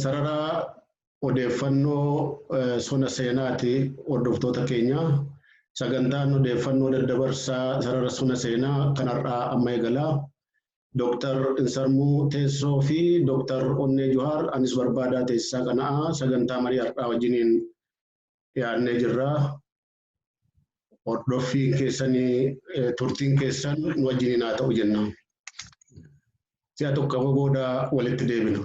Sarara odeeffannoo sona seenaati hordoftoota keenya. Sagantaan odeeffannoo daddabarsaa sarara sona seenaa kan har'aa amma eegalaa. Dooktar Insarmuu Teessoo fi Dooktar Onnee Juhaar anis barbaadaa teessisaa kanaa sagantaa marii har'aa wajjiniin dhiyaannee jirra. Hordoffiin keessanii turtiin keessan nu wajjiniin haa ta'u jenna. Si'a tokko booda walitti deebina.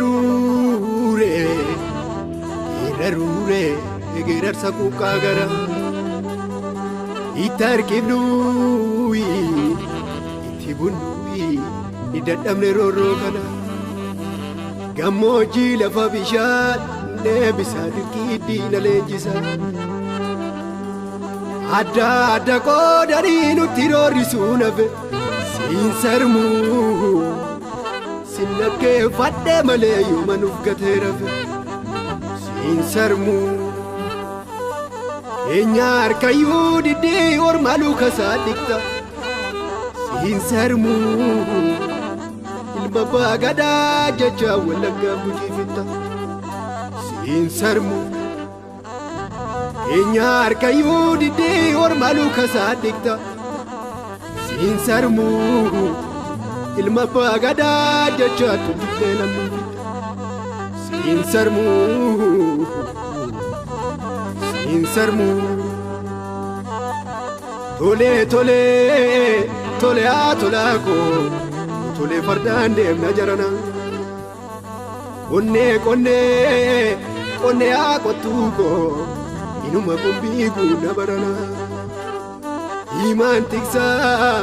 Gegeeraruure, geeraruure, geerarsa quuqqaa gara. Itti harkifnuuyi, itti bunnuuyi, ni dadhabne roorroo kana. Gammoojjii lafa bishaan deebisaa dirqii diina leenjisa. Adda adda qoodanii nutti roorrisuu nafe siin sarmuu. Sin dhaggeeffadhe malee yooma nuuf gatee rafe siin sarmuu. Keenya harkayyuu diddee orma luka isaa dhiqxa siin sarmuu. Ilma abbaa gadaa jecha wallaggaa gujii fixxa siin sarmuu. Keenya harkayyuu diddee orma luka isaa dhiqxa siin sarmuu. Ilma abbaa gadaa jecha tuntee lammii fixxa siin sarmuu. Siin sarmuu. Tolee tolee tolee haa tolaa koo tolee fardaan deemna jarana. Qonnee qonnee qonnee haa qottuu koo inuma qumbii guuna barana. Himaan tiksaa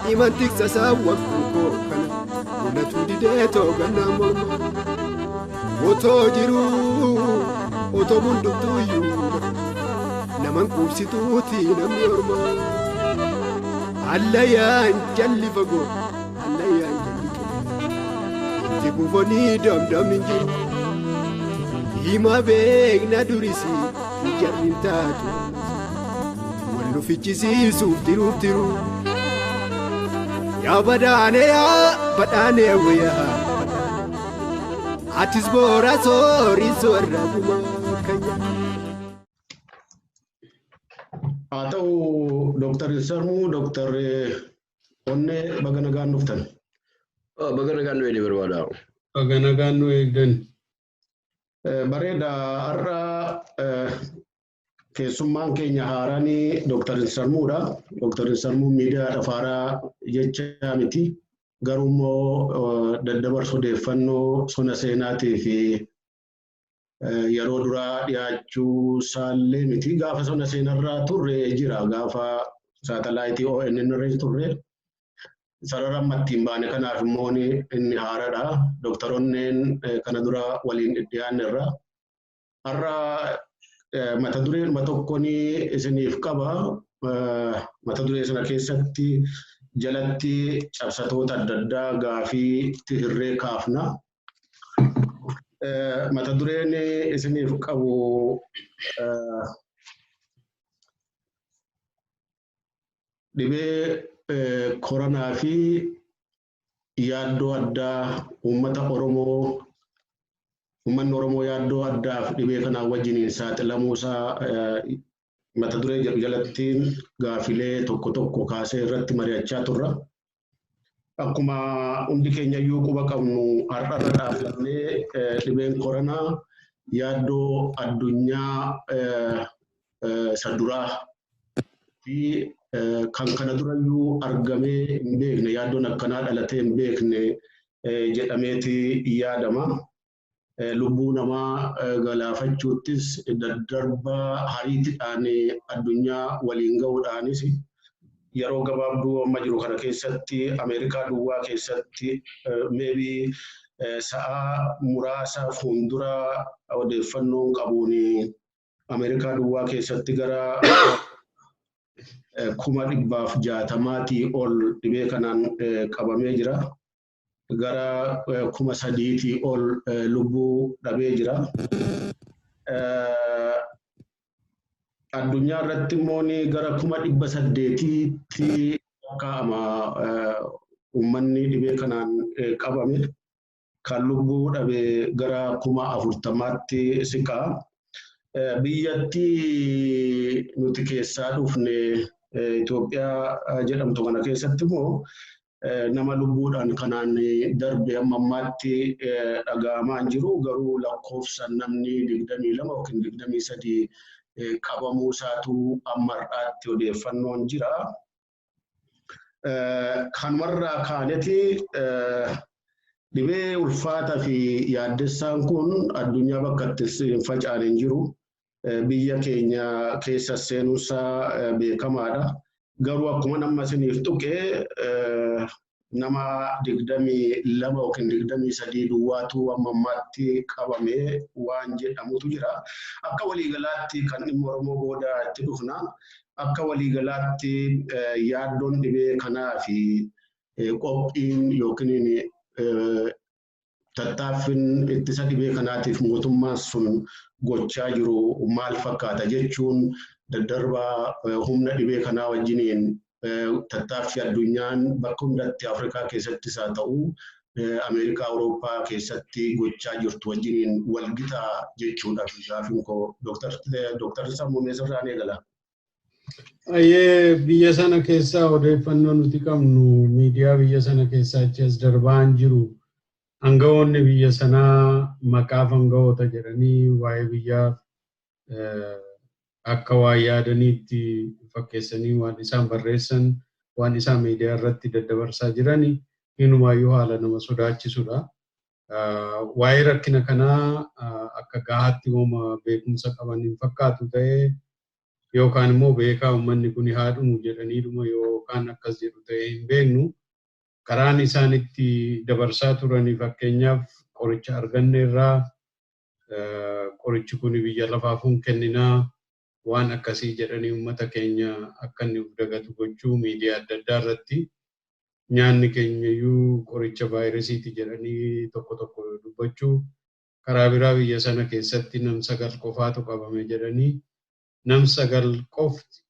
himaan tiksa saawwa koo kana bunatu didee toogannaa morma. Otoo jiruu otoo hundumtuu iyyuu naman quubsituuti namni orma. Allayyaan jalli fagoo allayyaan jalli qilleensa itti buufanii damdamni hin jiru. Hima beekna durisi jarri hin taatu wal nu fichisiisuuf tiruuf tiruu. Yaa badhaanee yaa badhaanee wayyaa badhaanee atis boora soorii soorra gumaa kanya. Haa ta'u Dooktar Insarmuu, Dooktar Onnee baga nagaan dhuftan. Baga nagaan nu eegde barbaada. Baga nagaan nu eegdan. Bareeda har'a keessummaan keenya haaraan Dooktar Insarmuudha. Dooktar Insarmuun miidiyaadhaaf haaraa jecha miti. Garuu immoo daddabarsa odeeffannoo sona seenaatii fi yeroo duraa dhiyaachuu isaallee miti. Gaafa sona seenarraa turre jira. Gaafa saatalaayitii ONN irra turre. Sarara amma ittiin baane kanaaf immoo inni haaraadha. Dooktar Onneen kana dura waliin dhiyaanne irra. Har'a mata dureen tokkoon isiniif qaba. Mata duree sana keessatti jalatti cabsatoota adda addaa gaafii hirree kaafna. Mata dureen isiniif qabu dhibee koronaa fi yaaddoo addaa uummata Oromoo uummanni Oromoo yaaddoo addaaf dhibee kanaan wajjiniin saaxilamuu isaa mata duree jedhu jalatti gaafilee tokko tokko kaasee irratti mari'achaa turra. Akkuma hundi keenya iyyuu quba qabnu har'arra dhaabbannee dhibeen koronaa yaaddoo addunyaa isa duraa fi kan kana durayyuu argamee hin beekne yaaddoon akkanaa dhalatee hin beekne jedhameeti yaadama. Lubbuu namaa galaafachuuttis daddarbaa hariitiidhaan addunyaa waliin ga'uudhaanis yeroo gabaabduu amma jiru kana keessatti Ameerikaa duwwaa keessatti meebii sa'aa muraasa fuuldura odeeffannoon qabuun Ameerikaa duwwaa keessatti gara 160,000 ol dhibee kanaan qabamee jira. Gara 3,000 ol lubbuu dhabee jira. Addunyaa irratti immoo gara 800,000tti lakkaa'ama uummanni dhibee kanaan qabame. Kan lubbuu dhabe gara 40,000tti siqa. Biyyatti nuti keessaa dhufne Itoophiyaa jedhamtu kana keessatti immoo nama lubbuudhaan kanaan darbe amma ammaatti dhaga'amaa hin jiru. Garuu lakkoofsaan namni 22 yookiin 23 qabamuu isaatu amma har'aatti odeeffannoon jira. Kanumarraa kaaneti dhibee ulfaataa fi yaaddessaan kun addunyaa bakka itti hin facaane hin jiru. Biyya keenya keessa seenuunsaa beekamaadha. Garuu akkuma nama isiniif tuqee nama 22 yookiin 23 duwwaatu amma ammaatti qabame waan jedhamutu jira. Akka waliigalaatti kan dhimma Oromoo booda itti dhufna. Akka waliigalaatti yaaddoon dhibee kanaa fi qophiin yookiin tattaaffiin ittisa dhibee kanaatiif mootummaan sun gochaa jiru maal fakkaata jechuun daddarbaa humna dhibee kanaa wajjiniin tattaaffii addunyaan bakka hundatti Afrikaa keessattis haa ta'u Ameerikaa, Awurooppaa keessatti gochaa jirtu wajjiniin walgitaa jechuudha. Gaafiin koo Dooktar Sammuu Meesirraan eegala. Ayyee, biyya sana keessaa odeeffannoo nuti qabnu, miidiyaa biyya sana keessaa achi as darbaan jiru, aangawoonni biyya sanaa maqaaf aangawoota jedhanii waa'ee biyyaa akka waa yaadaniitti fakkeessanii waan isaan barreessan, waan isaan miidiyaa irratti daddabarsaa jirani inumaayyuu haala nama sodaachisudha. Waa'ee rakkina kanaa akka gahaatti hooma beekumsa qaban hin fakkaatu ta'ee, yookaan immoo beekaa uummanni kun haa dhumu jedhaniidhuma yookaan akkas jedhu ta'ee hin beeknu. Karaan isaan itti dabarsaa turanii, fakkeenyaaf, qoricha arganne irraa, qorichi kun biyya lafaaf hin kenninaa, waan akkasii jedhanii uummata keenya akka inni of dagatu gochuu, miidiyaa adda addaa irratti nyaanni keenya iyyuu qoricha vaayirasiiti jedhanii tokko tokko dubbachuu, karaa biraa biyya sana keessatti nam 9 qofaatu qabame jedhanii, nam 9 qofti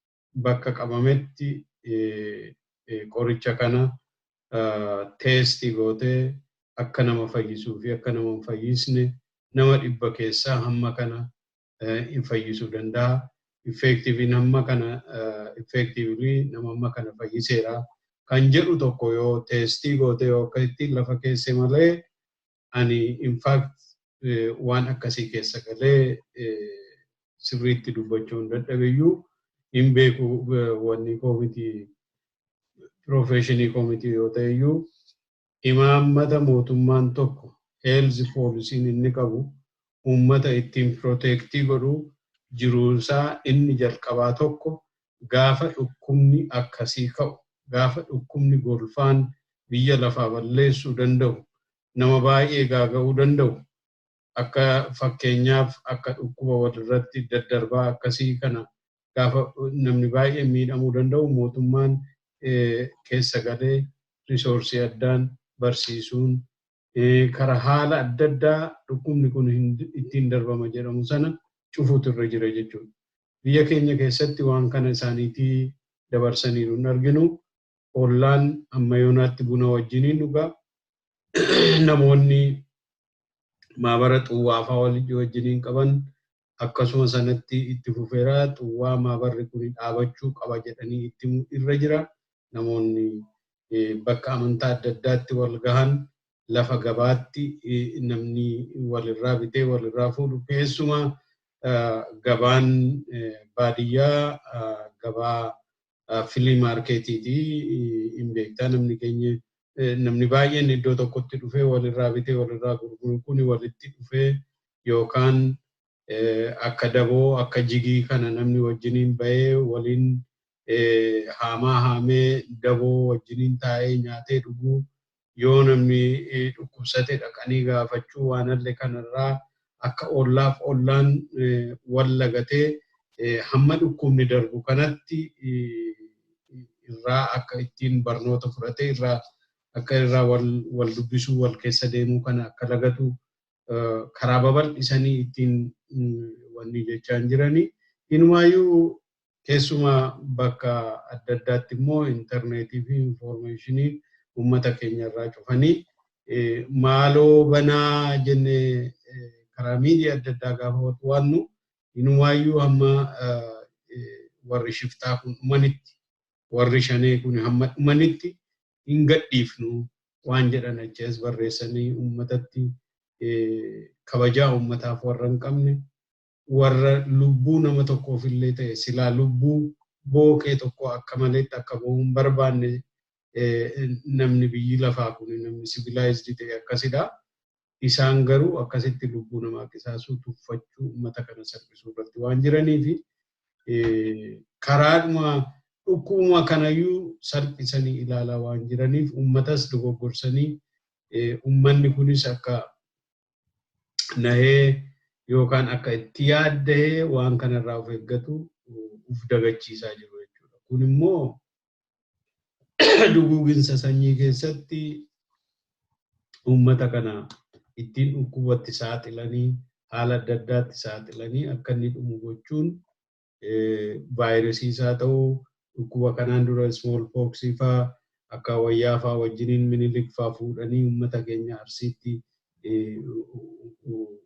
bakka qabametti qoricha kana test gootee akka nama fayyisuu fi akka nama hin fayyisne, nama 100 keessaa hamma kana hin fayyisuu danda'a. Effectiveiin hamma kana, effectively nama hamma kana fayyiseera kan jedhu tokko yoo test gootee yoo akka ittiin lafa keesse malee, ani in fact waan akkasii keessa galee sirriitti dubbachuu hin dadhabeyyuu, hin beeku. Wanni koo miti, profession koo miti yoo ta'eyyuu, imaammata mootummaan tokko, health policyn inni qabu, uummata ittiin protect godhu jiruusaa inni jalqabaa tokko, gaafa dhukkubni akkasii ka'u, gaafa dhukkubni golfaan biyya lafaa balleessuu danda'u, nama baay'ee gaaga'uu danda'u, akka fakkeenyaaf akka dhukkuba walirratti daddarbaa akkasii kana, gaafa namni baay'ee miidhamuu danda'u, mootummaan keessa galee resource addaan barsiisuun, karaa haala adda addaa dhukkubni kun ittiin darbama jedhamu sana cufuutu irra jira jechuudha. Biyya keenya keessatti waan kana isaaniitii dabarsaniiru hin arginu. Ollaan amma yoonaatti buna wajjiniin dhugaa. Namoonni maabara xuwwaafaa wajjiniin qaban akkasuma sanatti itti fufeera. Xuwwaa maabarri kun dhaabachuu qaba jedhanii itti irra jira. Namoonni bakka amantaa adda addaatti wal gahan, lafa gabaatti namni walirraa bitee walirraa fuudhu, keessumaa gabaan baadiyyaa gabaa flea marketiiti hin beektaa, namni keenya, namni baay'een iddoo tokkotti dhufee walirraa bitee walirraa gurguru kun walitti dhufee, yookaan akka daboo, akka jigii kana namni wajjiniin bahee waliin haamaa haamee, daboo wajjiniin taa'ee nyaatee dhuguu, yoo namni dhukkubsate dhaqanii gaafachuu, waan alle kanarraa akka ollaaf ollaan wal lagatee hamma dhukkubni darbu kanatti irraa akka ittiin barnoota fudhatee irraa akka irraa wal dubbisuu, wal keessa deemuu kana akka lagatu karaa babal'isanii ittiin wanni jechaa hin jirani. Inumaayyuu Keessumaa bakka adda addaatti immoo intarneetii fi infoormeeshinii uummata keenya irraa cufanii maaloo banaa jennee karaa miidiyaa adda addaa gaafa waannu, inumaayyuu hamma warri shiftaa kun dhumanitti, warri shanee kun hamma dhumanitti hin gadhiifnu waan jedhan achi barreessanii, uummatatti kabajaa uummataaf warra hin qabne, warra lubbuu nama tokkoof illee ta'e silaa lubbuu bookee tokko akka maleetti akka bahuu hin barbaanne. Namni biyyi lafaa kun, namni civilized ta'e akkasidha. Isaan garuu akkasitti lubbuu namaa qisaasuu, tuffachuu, uummata kana salphisuu irratti waan jiranii fi karaadhuma dhukkubuma kanayyuu salphisanii ilaalaa waan jiraniif, uummatas dogoggorsanii, uummanni kunis akka nahee yookaan akka itti yaaddahee waan kanarraa of eeggatu uf dagachiisaa jiru jechuudha. Kun immoo duguuginsa sanyii keessatti uummata kana ittiin dhukkubatti saaxilanii, haala adda addaatti saaxilanii akka inni dhumu gochuun, vaayirasii isaa ta'uu, dhukkuba kanaan dura small pox faa akka wayyaa faa wajjiniin Minilik faa fuudhanii uummata keenya Arsiitti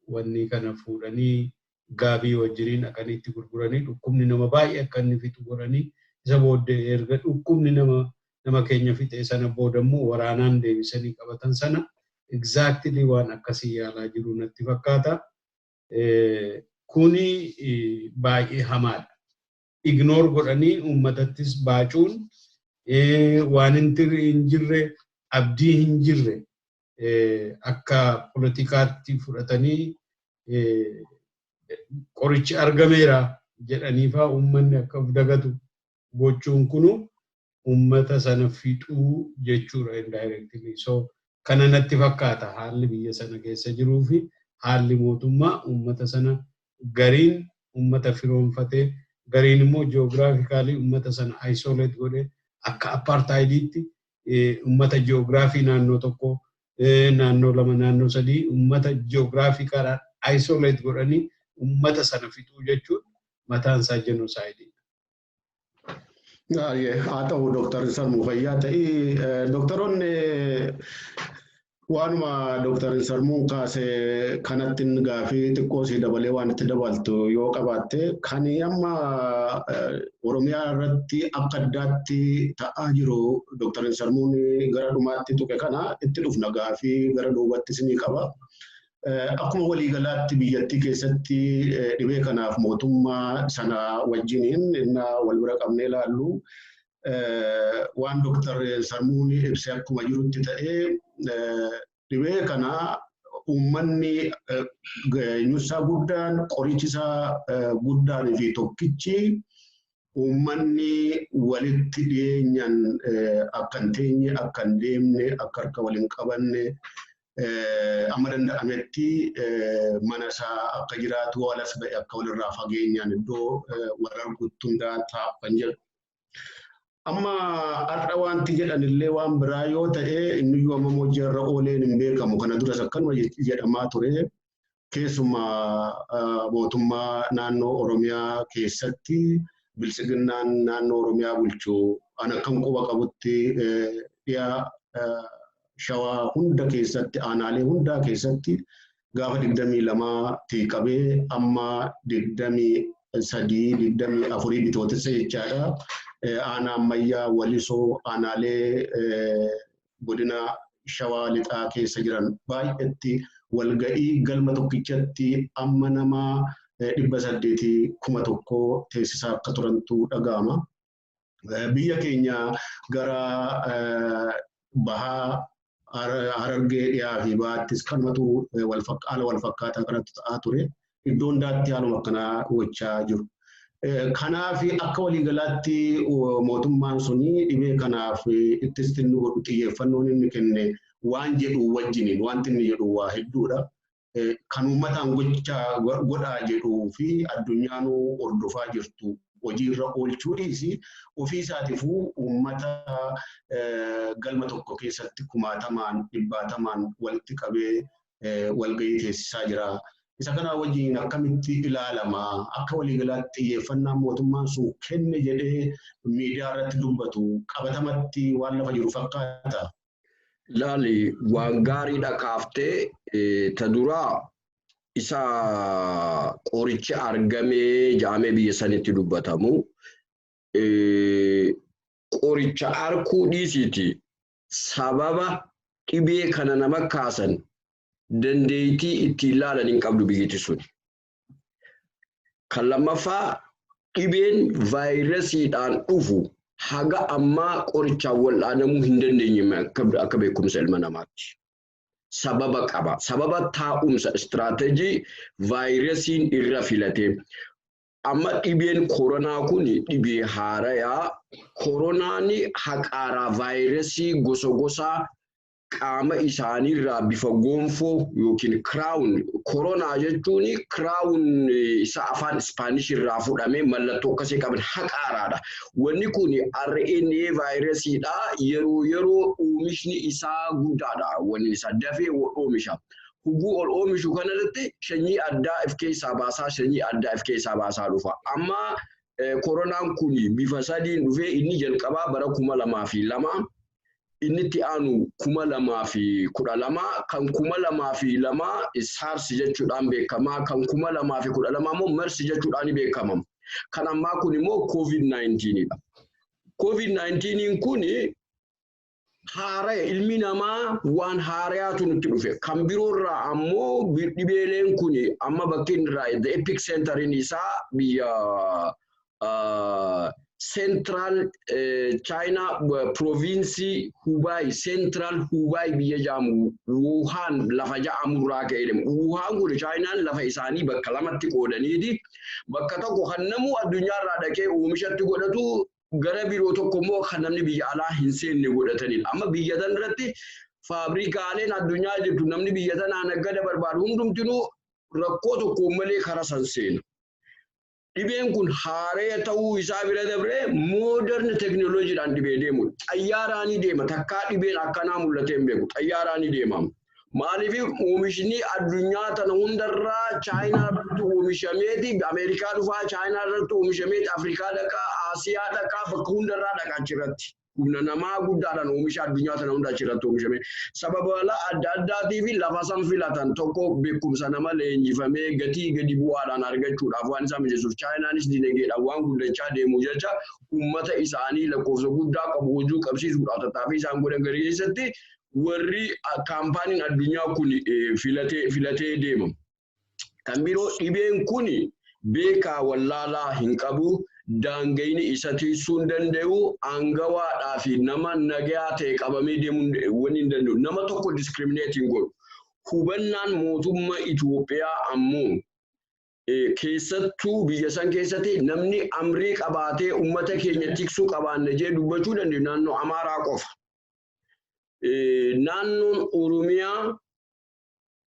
wanni kana fuudhanii gaabii wajjiniin dhaqaniitti gurguranii, dhukkubni nama baay'ee akka inni fixu godhanii, isa booddee erga dhukkubni nama keenya fixe sana booda immoo waraanaan deebisanii qabatan sana, exactly waan akkasii yaalaa jiru natti fakkaata. Kuni baay'ee hamaadha. Ignore godhanii uummatattis baacuun, waan hin jirre, abdii hin jirre akka politikaatti fudhatanii, qorichi argameera jedhaniifaa uummanni akka of dagatu gochuun kunu uummata sana fixuu jechuudha indirectly. So kana natti fakkaata haalli biyya sana keessa jiruu fi haalli mootummaa uummata sana, gariin uummata firoonfatee, gariin immoo geographically uummata sana isolate godhee, akka apartheidiitti uummata ji'oogiraafii naannoo tokko, naannoo lama, naannoo sadii uummata geographicaldhaan isolate godhanii uummata sana fixuu jechuun mataan isaa genocideidha. Haa ta'u, Dooktar Sarmuu, fayyaa ta'ii. Dooktaroonni, waanuma Dooktar Sarmuun kaase kanatti gaafii xiqqoo sii dabalee waan itti dabaltu yoo qabaatte, kan amma Oromiyaa irratti akka addaatti ta'aa jiru Dooktar Sarmuun gara dhumaatti tuqe kana itti dhufna, gaafii gara duubatti isinii qaba. Akkuma waliigalaatti biyyattii keessatti dhibee kanaaf mootummaa sana wajjiniin innaa wal bira qabnee ilaallu, waan Dooktar Sarmuun ibse akkuma jirutti ta'ee, dhibee kana uummanni eenyusaa guddaan, qorichisaa guddaan fi tokkichi uummanni walitti dhiyeenyaan akka hin teenye, akka hin deemne, akka harka waliin qabanne, amma danda'ametti mana isaa akka jiraatu, alas ba'e akka walirraa fageenyaan iddoo wal argutti hundaa taa'u kan jedhu. Amma har'a wanti jedhan illee waan biraa yoo ta'e, inniyyuu amma hojiirra ooleen hin beekamu. Kana duras akkanuma jedhamaa ture. Keessumaa mootummaa naannoo Oromiyaa keessatti, biltsiginnaan naannoo Oromiyaa bulchu, an akkan quba qabutti dhiyaa Shawaa hunda keessatti, aanaalee hundaa keessatti gaafa 22 qabee amma 23, 24 Bitootessa jechaadha. Aanaa Ammayyaa, Walisoo, aanaalee godina Shawaa Lixaa keessa jiran baay'eetti walga'ii galma tokkichatti amma nama 800, 1000 teessisaa akka turantu dhaga'ama. Biyya keenya gara bahaa, Harargee dhiyaa fi bahaattis kanumatu haala wal fakkaataa kanatti ta'aa ture. Iddoo hundaatti haaluma akkanaa gochaa jiru. Kanaaf akka waliigalaatti mootummaan suni dhibee kanaaf ittis inni godhu, xiyyeeffannoon inni kenne waan jedhu wajjiniin wanti inni jedhu waa hedduudha. Kan uummataan gochaa godhaa jedhuu fi addunyaanuu hordofaa jirtu hojiirra oolchuu dhiisi, ofii isaatiifuu uummata galma tokko keessatti kumaatamaan, dhibbaatamaan walitti qabee walgahii teessisaa jira. Isa kana wajjin akkamitti ilaalama? Akka waliigalaatti xiyyeeffannaa mootummaan sun kenne jedhee miidiyaa irratti dubbatu qabatamatti waan lafa jiru fakkaata. Laali, waan gaariidha kaaftee. Ta duraa isa qorichi argamee jaamee biyya sanitti dubbatamu, qoricha arkuu dhiisiiti, sababa dhibee kana nama kaasan dandeettii ittiin ilaalan hin qabdu biyyatti sun. Kan lammaffaa, dhibeen vaayirasiidhaan dhufu haga ammaa qorichaan wal'aanamuu hin dandeenye akka beekumsa ilma namaatti. Sababa qaba. Sababa taa'umsa istiraateejii vaayirasiin irra filatee. Amma dhibeen koronaa kun dhibee haarayaa. Koronaan haqaaraa vaayirasii gosa gosaa qaama isaaniirraa bifa gonfoo yookiin crown. Koronaa jechuun crown isa afaan Ispaanish irraa fudhamee mallattoo akkasii qaban haqaaraadha. Wanni kun RNA vaayirasiidha. Yeroo yeroo oomishni isaa guddaadha. Wanni isaa dafee oomisha. Huguu ol oomishu kanarratti sanyii addaa of keessaa baasaa, sanyii addaa of keessaa baasaa dhufa. Amma koronaan kun bifa sadiin dhufee, inni jalqabaa bara 2002, inni itti aanu 2012. Kan 2002 SARS jechuudhaan beekama. Kan 2012 immoo MERS jechuudhaan beekama. Kan ammaa kun immoo COVID-19 dha. COVID-19 kun haaraya, ilmi namaa waan haarayaatu nutti dhufe. Kan biroorraa ammoo dhibeeleen kun amma bakki inni irraa, the epicenter isaa biyya Central China, province Hubei, Central Hubei biyya jedhamu, Wuhan lafa jedhamurraa ka'ee deemu. Wuhan kun Chaayinaan lafa isaanii bakka lamatti qoodaniiti. Bakka tokko kan namuu addunyaarraa dhaqee oomishatti godhatu, gara biroo tokko immoo kan namni biyya alaa hin seenne godhatanidha. Amma biyya tanarratti faabrikaaleen addunyaa jirtu, namni biyya tanaa nagada barbaadu hundumtinuu rakkoo tokko malee karaa san seena. Dhibeen kun haaree ta'uu isaa bira dabree modern teknooloojiidhaan dhibee deemu. Xayyaaraanii deema. Takkaa dhibeen akkanaa mul'atee hin beeku. Xayyaaraanii deema. Maaliif? Oomishni addunyaa tana hundarraa Chaayinaa irratti oomishameeti Ameerikaa dhufaa, Chaayinaa irratti oomishameeti Afrikaa dhaqaa, Asiyaa dhaqaa, bakka hundarraa dhaqaa achirratti. Humna namaa guddaadhaan oomisha addunyaa tana hunda achirratti oomishame. Sababa adda addaatii fi lafa san filatan tokko beekumsa nama leenjifamee gatii gadi bu'aadhaan argachuudhaaf waan isaan mijeessuuf, Chaayinaanis dinagdeedhaan waan guddachaa deemu jecha uummata isaanii lakkoofsa guddaa qabu hojii qabsiisuudhaaf tattaaffii isaan godhan gadi keessatti warri kaampaaniin addunyaa kun filatee deema. Kan biroo, dhibeen kun beekaa wallaalaa hin qabu. Daangayni isa tiisuu hin danda'u. Aangawaadhaa fi nama nagayaa ta'e qabamee deemuu wanni hin danda'u. Nama tokko discriminate hin godhu. Hubannaan mootummaa Itoophiyaa ammoo, keessattuu biyya san keessatti namni amrii qabaatee uummata keenya tiksuu qabaanna jee dubbachuu danda'u naannoo Amaaraa qofa. Naannoon Oromiyaa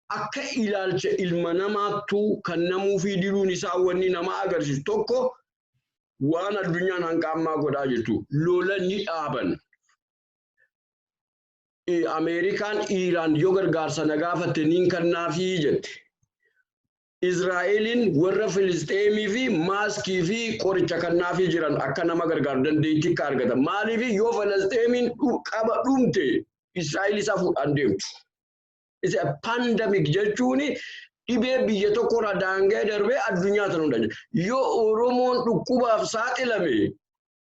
akka ilaalcha ilma namaattuu kan namuu fi diduun isaa wanni nama agarsiisu tokko waan addunyaan hanga ammaa godhaa jirtu, lola ni dhaaban. Ameerikaan Iiraan yoo gargaarsa na gaafatte niin kennaafii jette. Israa'eliin warra Filisxeemii fi maaskii fi qoricha kennaafii jiran akka nama gargaaru dandeettii akka argatan. Maaliif? Yoo Filisxeemiin qaba dhumte, Israa'el isa fuudhaan deemtu. Isa pandemic jechuun dhibee biyya tokkorraa daanga'ee darbee addunyaa tana hunda. Yoo Oromoon dhukkubaaf saaxilame,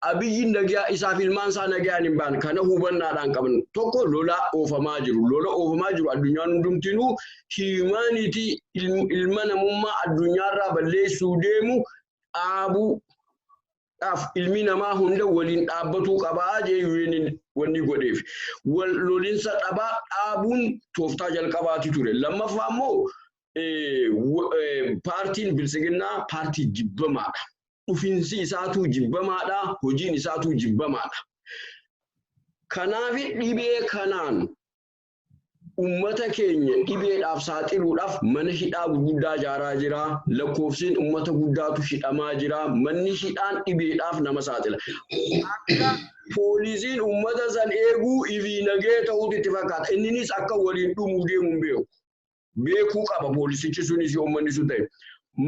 Abiyyi nagaa isaaf ilmaan isaa nagaan hin baan. Kana hubannaadhaan qaban. Tokko, lola oofamaa jiru. Lola oofamaa jiru addunyaan hundumtinuu humanity, ilma namummaa addunyaarraa balleessuu deemu dhaabuudhaaf ilmi namaa hunda waliin dhaabbatuu qabaa jee wanni godheef. Wal lolinsa dhabaa dhaabuun tooftaa jalqabaati ture. Lammaffaa immoo paartiin Biltsiginnaa paartii jibbamaadha. Dhufinsi isaatuu jibbamaadha. Hojiin isaatuu jibbamaadha. Kanaaf dhibee kanaan ummata keenya dhibeedhaaf saaxiluudhaaf mana hidhaa gurguddaa ijaaraa jira. Lakkoofsiin ummata guddaatu hidhamaa jira. Manni hidhaan dhibeedhaaf nama saaxila. Akka poolisiin ummata san eeguu ifii nagee ta'uutu itti fakkaata. Inninis akka waliin dhumuu deemu hin beeku. Beekuu qaba poolisichi sunis yoo uummanni sun ta'e.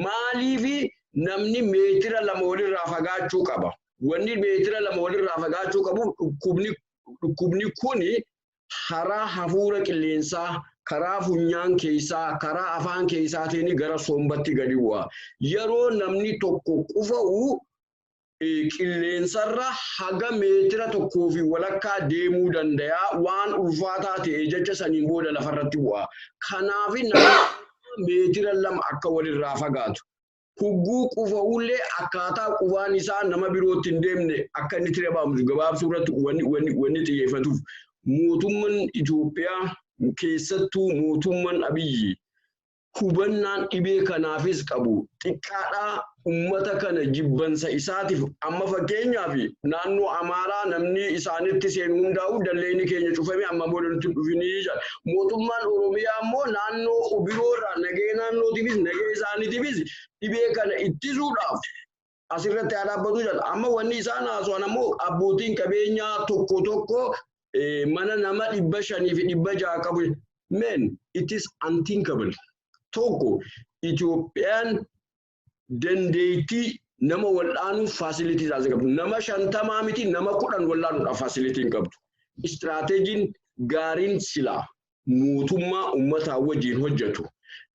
Maaliifi namni meetira 2 walirraa fagaachuu qaba? Wanni meetira 2 walirraa fagaachuu qabu, dhukkubni kuni karaa hafuura qilleensaa, karaa funyaan keessaa, karaa afaan keessaatiin gara sombatti gadi bu'a. Yeroo namni tokko qufa'u qilleensarra haga meetira 1.5 deemuu danda'a. Waan ulfaataa ta'e jecha saniin booda lafarratti bu'a. Kanaaf namni meetira 2 akka walirraa fagaatu. Hugguu qufa'ullee akkaataa qufaan isaa nama birootti hin deemne akka inni tire baamu gabaabsuu irratti wanni xiyyeeffatuuf, mootummaan Itoophiyaa, keessattuu mootummaan Abiyyi, hubannaan dhibee kanaafis qabu xiqqaadhaa. Ummata kana jibbansa isaatiif amma fakkeenyaaf naannoo Amaaraa namni isaanitti seenu hundaa'u dalleenni keenya cufame, amma booda nutti dhufinii jedha. Mootummaan Oromiyaa immoo naannoo biroorraa nagee naannootiifis nagee isaaniitiifis dhibee kana ittisuudhaaf asirratti haa dhaabbatu jedha. Amma wanni isaan haasa'an ammoo abbootiin qabeenyaa tokko tokko mana nama 500 fi 600 qabu. Men, it is unthinkable. Tokko, Itoophiyaan dandeettii nama wal'aanuuf facility isaas qabdu. Nama 50 miti, nama 10 wal'aanuudhaaf facility hin qabdu. Istiraateejiin gaariin silaa mootummaa uummataa wajjin hojjetu.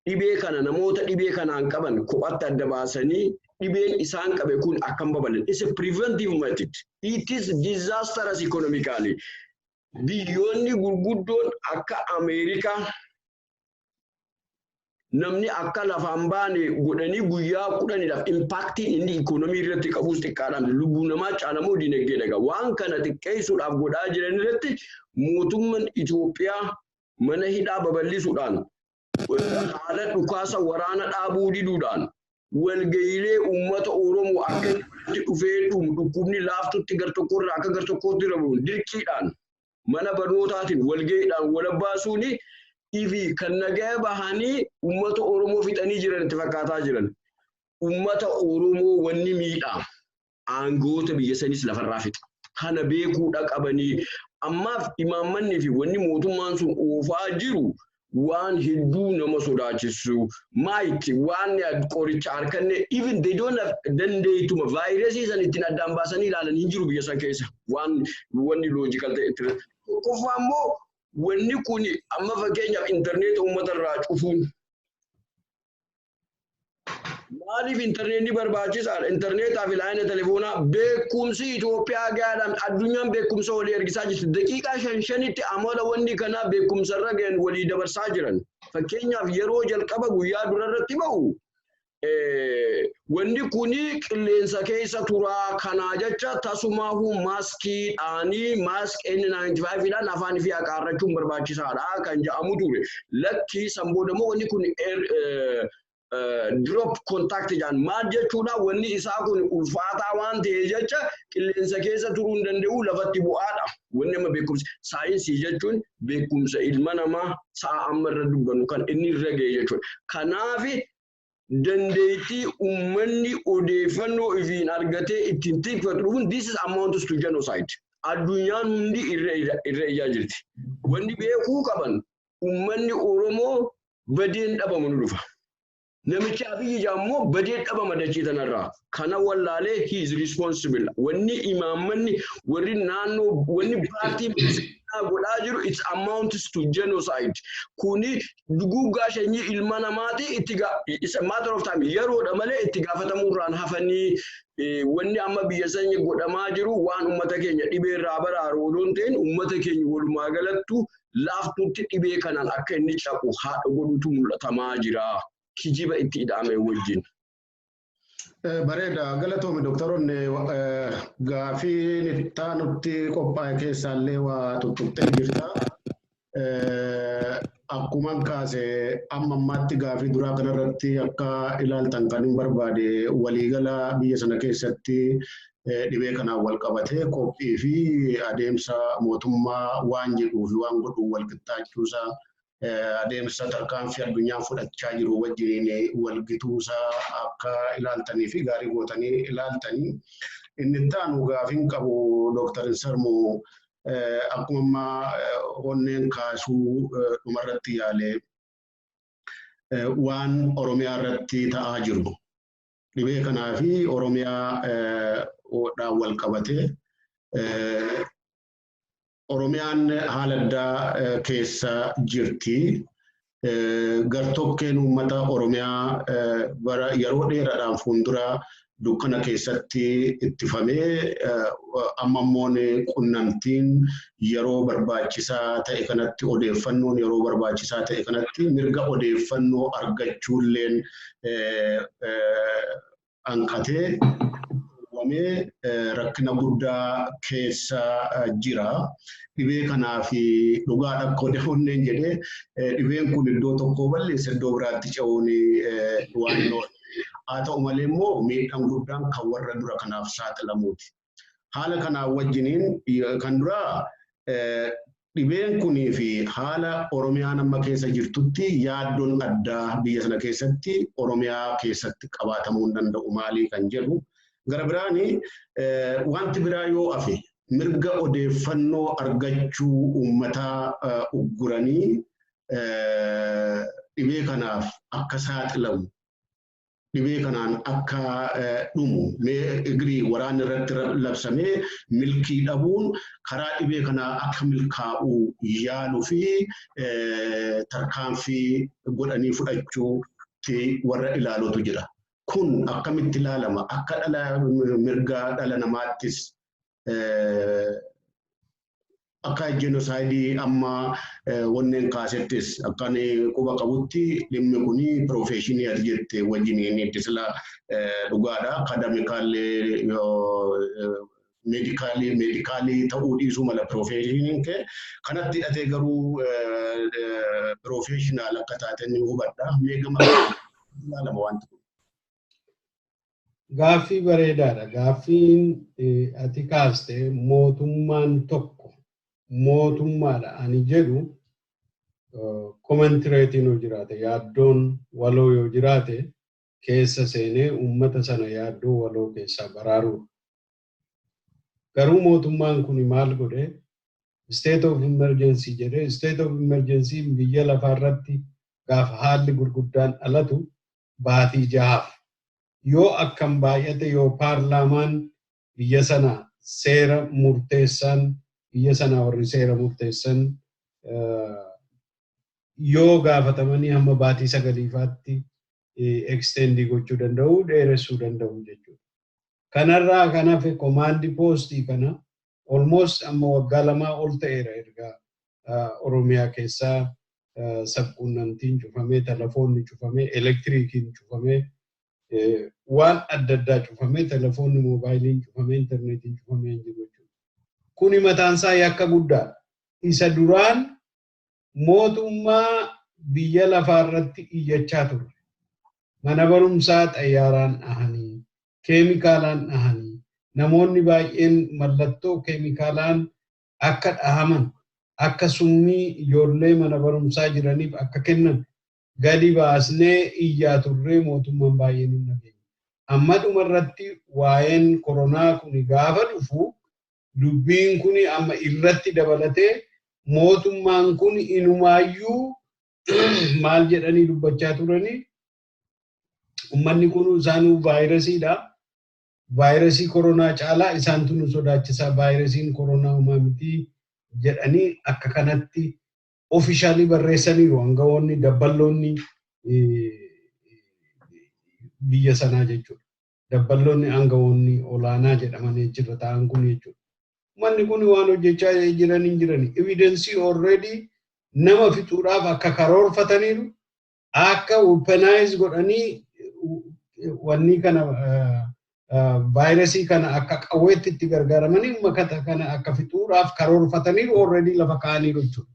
Dhibee kana, namoota dhibee kanaan qaban kophatti adda baasanii dhibeen isaan qabe kun akkam babal'in. It's a preventive method. It is disastrous economically. Biyyoonni gurguddoon akka Ameerikaa namni akka lafaan baane godhanii guyyaa 10dhaaf impactiin inni ikoonomii irratti qabus xiqqaadhaan lubbuu namaa caalamoo dinagdee dhaga. Waan kana xiqqeessuudhaaf godhaa jiran irratti mootummaan Itoophiyaa mana hidhaa babal'isuudhaan, haala dhukaasa waraana dhaabuu diduudhaan, walga'iilee uummata Oromoo akka inni dhufee dhumu, dhukkubni laaftutti gar tokkorraa akka gar tokkootti rabuun dirqiidhaan mana barnootaatiin walga'iidhaan wal baasuuni ifi kan nagaya bahanii uummata Oromoo fixanii jiran itti fakkaataa jiran. Uummata Oromoo wanni miidhaa aangoota biyya sanis lafarraa fixa. Kana beekuudha qabanii. Ammaaf imaammanni fi wanni mootummaan sun oofaa jiru waan hedduu nama sodaachisu. Maayiti waan qoricha harkanne, even they don't have dandeetuma vaayirasii san ittiin addaan baasanii ilaalan hin jiru biyya san keessa, waan wanni logical ta'e. Tokkoffaa immoo wanni kun amma fakkeenyaaf intarneeta uummata irraa cufuun. Maaliif intarneetni barbaachisaadha? Intarneetaa fi laayina telefoonaa beekumsi Itoophiyaa gahaadhaan addunyaan beekumsa walii ergisaa jirti. Daqiiqaa shan shanitti amala wanni kanaa beekumsa irra gahan walii dabarsaa jiran. Fakkeenyaaf yeroo jalqaba guyyaa dura irratti bahu wanni kuni qilleensa keessa turaa, kanaa jecha tasumaahu maaskii dhaanii mask N95 dhaan afaan fi haqaarrachuun barbaachisaadha kan jedhamu ture. Lakkii, san booda immoo wanni kun drop contact jedhan. Maal jechuudha? Wanni isaa kun ulfaataa waan ta'e jecha qilleensa keessa turuu hin danda'u, lafatti bu'aadha. Wanni amma beekumsa saayinsii jechuun beekumsa ilma namaa sa'a amma irra dubbannu kan inni irra ga'e jechuudha. Kanaaf dandeettii uummanni odeeffannoo ifiin argatee ittiin tikfatu dhufuun, this is amounts to genocide. Addunyaan hundi irra ijaa jirti. Wanni beekuu qaban, uummanni Oromoo badeen dhabamu ni dhufa. Namichi Abiyyi immoo badee dhabama dachee tanarraa. Kana wallaalee he is responsible. Wanni imaammanni warri naannoo, wanni paartii godhaa jiru, it amounts to genocide. Kuni duguuggaa sanyii ilma namaati. Itti it's a matter of time, yeroodha malee itti gaafatamuurraan hafanii. Wanni amma biyya sanya godhamaa jiru waan uummata keenya dhibee irraa baraaru odoo hin ta'in, uummata keenya walumaa galattu laaftutti dhibee kanaan akka inni caqu haadha godhutu mul'atamaa jira. Kijiba itti ida'ame wajjin. Bareeda, galatoomi dooktaroonni. Gaafii itti qophaa'e keessaallee waa tuttuqxee jirta. Akkuman kaase, amma ammaatti gaafii duraa kanarratti akka ilaaltan kan hin barbaade, waliigala biyya sana keessatti dhibee kanaan wal qabatee qophii fi adeemsa mootummaa waan jedhuu fi waan godhu wal qixxaachuusaa, adeemsa tarkaanfii addunyaan fudhachaa jiru wajjin wal gituusaa akka ilaaltanii fi gaarii gootanii ilaaltanii. Inni itti aanu gaafiin qabu, Dooktar Insarmuu, akkuma ammaa onneen kaasuu dhumarratti yaale. Waan Oromiyaa irratti ta'aa jiru. Dhibee kanaa fi Oromiyaa dhaan wal qabatee Oromiyaan haala addaa keessa jirti. Gartokkeen uummata Oromiyaa bara yeroo dheeraadhaan fuuldura dukkana keessatti ittifamee, amma immoo qunnamtiin yeroo barbaachisaa ta'e kanatti, odeeffannoon yeroo barbaachisaa ta'e kanatti, mirga odeeffannoo argachuulleen hanqatee rakkina guddaa keessa jira. Dhibee kanaaf dhugaadha akka odeeffanneen jedhee, dhibeen kun iddoo tokkoo balleessa iddoo biraatti ce'uun waan hin oolle. Haa ta'u malee immoo miidhaan guddaan kan warra dura kanaaf saaxilamuuti. Haala kanaan wajjiniin kan duraa dhibeen kunii fi haala Oromiyaan amma keessa jirtutti yaaddoon addaa biyya sana keessatti, Oromiyaa keessatti qabaatamuu hin danda'u maalii kan jedhu. Gara biraani wanti biraa yoo hafe, mirga odeeffannoo argachuu uummataa ugguranii dhibee kanaaf akka saaxilamu, dhibee kanaan akka dhumu, egirii waraanni irratti labsamee milkii dhabuun karaa dhibee kanaa akka milkaa'u yaaluu fi tarkaanfii godhanii fudhachuutti warra ilaalutu jira. Kun akkamitti ilaalama? Akka dhala mirga dhala namaattis, akka genocide amma wanneen kaasettis, akka quba qabutti dhimmi kuni profession ati jette wajjiniin itti sila dhugaadha. Academically, medically ta'uu dhiisuu mala professioniin kee, kanatti hidhatee garuu professional akka taate ni hubadha. Mee gama ilaalama wanti kun? Gaaffii bareedaadha. Gaaffiin ati kaaste, mootummaan tokko mootummaadha ani jedhu commenturateiin yoo jiraate, yaaddoon waloo yoo jiraate, keessa seenee uummata sana yaaddoo waloo keessaa baraaruudha. Garuu mootummaan kun maal godhe? State of emergency jedhee. State of emergency biyya lafaarratti gaafa haalli gurguddaan dhalatu baatii 6f yoo akkam baay'ate, yoo paarlaamaan biyya sana, seera murteessan biyya sana, warri seera murteessan yoo gaafatamanii hamma baatii 9faatti extend gochuu danda'u, dheeressuu danda'u jechuudha. Kanarraa kan hafe command post kana almost amma waggaa 2 ol ta'eera erga Oromiyaa keessaa sabquunnamtiin cufamee, telefoonni cufamee, elektiriikiin cufamee, waan adda addaa cufamee, telefoonni moobaayiliin cufamee, intarneetiin cufamee hin jiru jechuudha. Kuni mataansaa yakka guddaadha. Isa duraan mootummaa biyya lafaarratti iyyachaa turre. Mana barumsaa xayyaaraan dhahanii, keemikaalaan dhahanii, namoonni baay'een mallattoo keemikaalaan akka dhahaman, akka summii ijoollee mana barumsaa jiraniif akka kennan gadi baasnee iyyaa turree, mootummaan baay'een hin dhageenye. Amma dhumarratti waa'een koronaa kun gaafa dhufu, dubbiin kun amma irratti dabalatee mootummaan kun inumaayyuu maal jedhanii dubbachaa turanii? Ummanni kun isaanuu vaayirasiidha. Vaayirasii koronaa caalaa isaantu nu sodaachisaa, vaayirasiin koronaa homaa miti jedhanii akka kanatti officially barreessaniiru aangawoonni, dabballoonni biyya sanaa jechuudha. Dabballoonni aangawoonni olaanaa jedhamanii achirra ta'an kun jechuudha. Manni kun waan hojjechaa jiran hin jiran. Evidence already nama fixuudhaaf akka karoorfataniiru, akka weaponize godhanii wanni kana, vaayirasii kana akka qawweetti itti gargaaramanii uummata kana akka fixuudhaaf karoorfataniiru, already lafa kaa'aniiru jechuudha.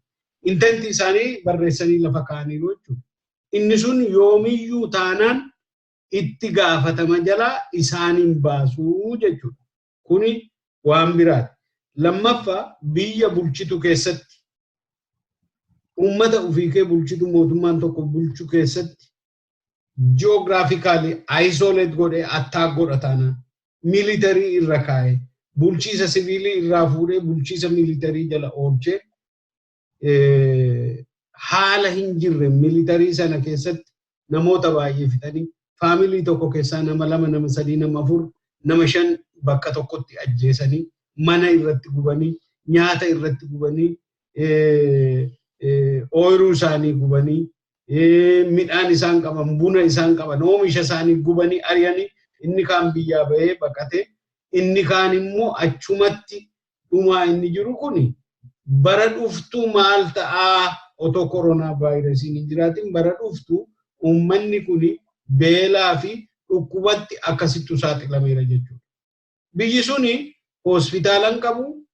Intent isaanii barreessanii lafa kaa'aniiru jechuudha. Inni sun yoomiyyuu taanaan itti gaafatama jalaa isaaniin baasuu jechuudha. Kuni waan biraati. Lammaffaa, biyya bulchitu keessatti, uummata ofii kee bulchitu, mootummaan tokko bulchu keessatti geographically isolate godhee attack godha taanaan, military irra kaa'ee, bulchiisa siviilii irraa fuudhee bulchiisa military jala oolchee, haala hin jirre military sana keessatti Namoota baay'ee fixanii family tokko keessaa nama lama, nama sadii, nama afur, nama shan bakka tokkotti ajjeesanii, mana irratti gubanii, nyaata irratti gubanii, ooyiruu isaanii gubanii, midhaan isaan qaban, buna isaan qaban, oomisha isaanii gubanii ari'anii, inni kaan biyyaa bahee baqatee, inni kaan immoo achumatti dhumaa. Inni jiru kuni bara dhuftuu maal ta'aa? Otoo koronaa vaayirasiin hin jiraatin bara dhuftuu uummanni kuni beelaa fi dhukkubatti akkasittu saaxilameera jechuudha. Biyyi suni hospitaala hin qabu,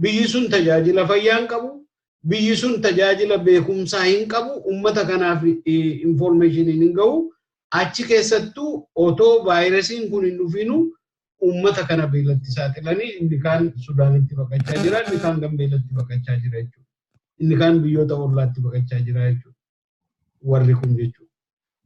biyyi sun tajaajila fayyaa hin qabu, biyyi sun tajaajila beekumsaa hin qabu, uummata kanaaf informationiin hin gahu. Achi keessattuu otoo vaayirasiin kun hin dhufinu uummata kana beelatti saaxilanii, inni kaan Sudaanitti baqachaa jira, inni kaan Gambeelatti baqachaa jira jechuudha. Inni kaan biyyoota ollaatti baqachaa jira jechuudha. Warri kun jechuudha.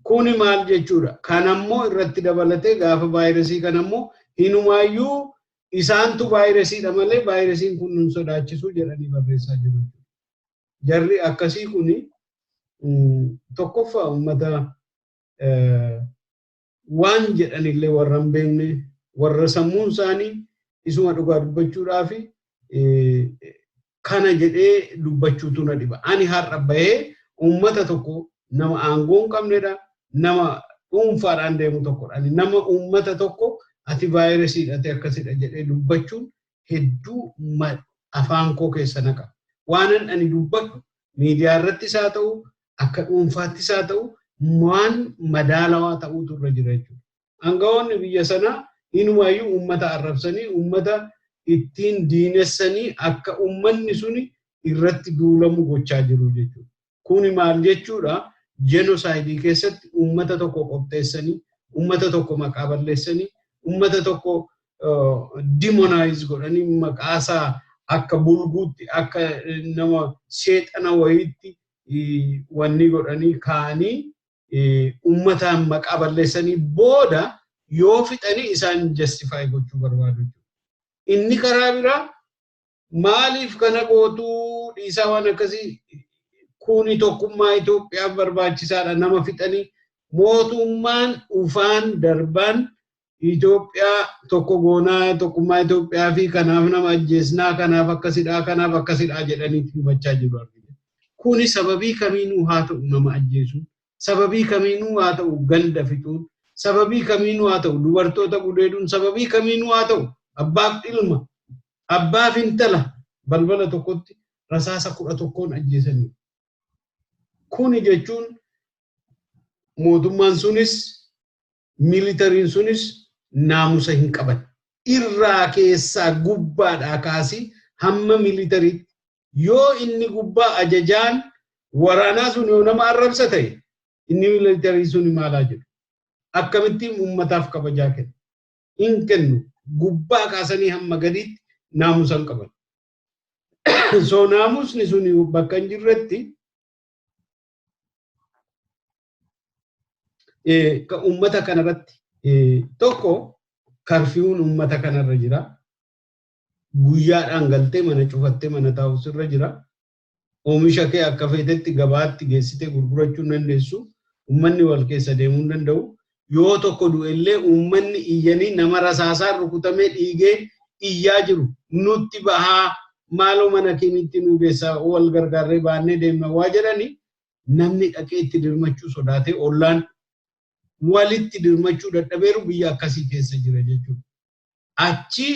Kuni maal jechuudha? Kanammoo irratti dabalatee gaafa vaayirasii kanammoo hinumaayyuu isaantu vaayirasiidha malee vaayirasiin kun nun sodaachisu jedhanii barreessaa jiru. Jarri akkasii kuni tokkoffaa uummata waan jedhanillee warra hin beekne, warra sammuun isaanii isuma dhugaa dubbachuudhaaf kana jedhee dubbachuutu na dhiba. Ani har'a bahee uummata tokko, nama aangoo hin qabnedha, nama dhuunfaadhaan deemu tokkodha. Ani nama uummata tokko ati vaayirasiidha, ati akkasidha jedhee dubbachuun hedduu afaan koo keessa naqa. Waanan ani dubbadhu miidiyaa irrattis haa ta'u, akka dhuunfaattis haa ta'u, waan madaalawaa ta'uutu irra jira jechuudha. Aangawoonni biyya sanaa inumaayyuu uummata arrabsanii, uummata ittiin diinessanii, akka uummanni suni irratti duulamu gochaa jiru jechuudha. Kuni maal jechuudha? Genocide keessatti uummata tokko qopheessanii, uummata tokko maqaa balleessanii, uummata tokko demonize godhanii, maqaasaa akka bulguutti, akka nama seexana wayiitti wanni godhanii kaa'anii, uummataan maqaa balleessanii booda yoo fixanii isaan justify gochuu barbaadu. Inni karaa biraa maaliif kana gootuu, dhiisaa, waan akkasii kuni tokkummaa Itoophiyaaf barbaachisaadha. Nama fixanii mootummaan ufaan darbaan Itoophiyaa tokko goonaa, tokkummaa Itoophiyaa fi kanaaf nama ajjeesnaa, kanaaf akkasidhaa, kanaaf akkasidhaa jedhanii himachaa jiru argina. Kuni sababii kamiinuu haa ta'u nama ajjeesuun, sababii kamiinuu haa ta'u ganda fixuun, sababii kamiinuu haa ta'u dubartoota gudeeduun, sababii kamiinuu haa ta'u abbaaf ilma, abbaaf intala balbala tokkotti rasaasa 11n ajjeesanii. Kuni jechuun mootummaan sunis militariin sunis naamusa hin qaban. Irraa keessaa gubbaadhaa kaasii hamma militariitti, yoo inni gubbaa ajajaan waraanaa sun yoo nama arrabsa ta'e, inni militarii sun maalaa jedhu? Akkamittiin uummataaf kabajaa kennu? Hin kennu. Gubbaa kaasanii hamma gadiitti naamusa hin qaban. So naamusni sun bakka hin jirretti uummata kanarratti tokko curfewun uummata kanarra jira. Guyyaadhaan galtee mana cufattee mana taa'us irra jira. Oomisha kee akka feetetti gabaatti geessitee gurgurachuu hin dandeessu. Uummanni wal keessa deemuu hin danda'u. Yoo tokko du'ellee uummanni iyyanii, nama rasaasaan rukutamee dhiigee iyyaa jiru nutti bahaa, maaloo mana keenyatti nu geessaa, wal gargaarree baannee deemna waa jedhani, namni dhaqee itti dirmachuu sodaatee, ollaan walitti dirmachuu dadhabeeru biyya akkasii keessa jira jechuudha. Achi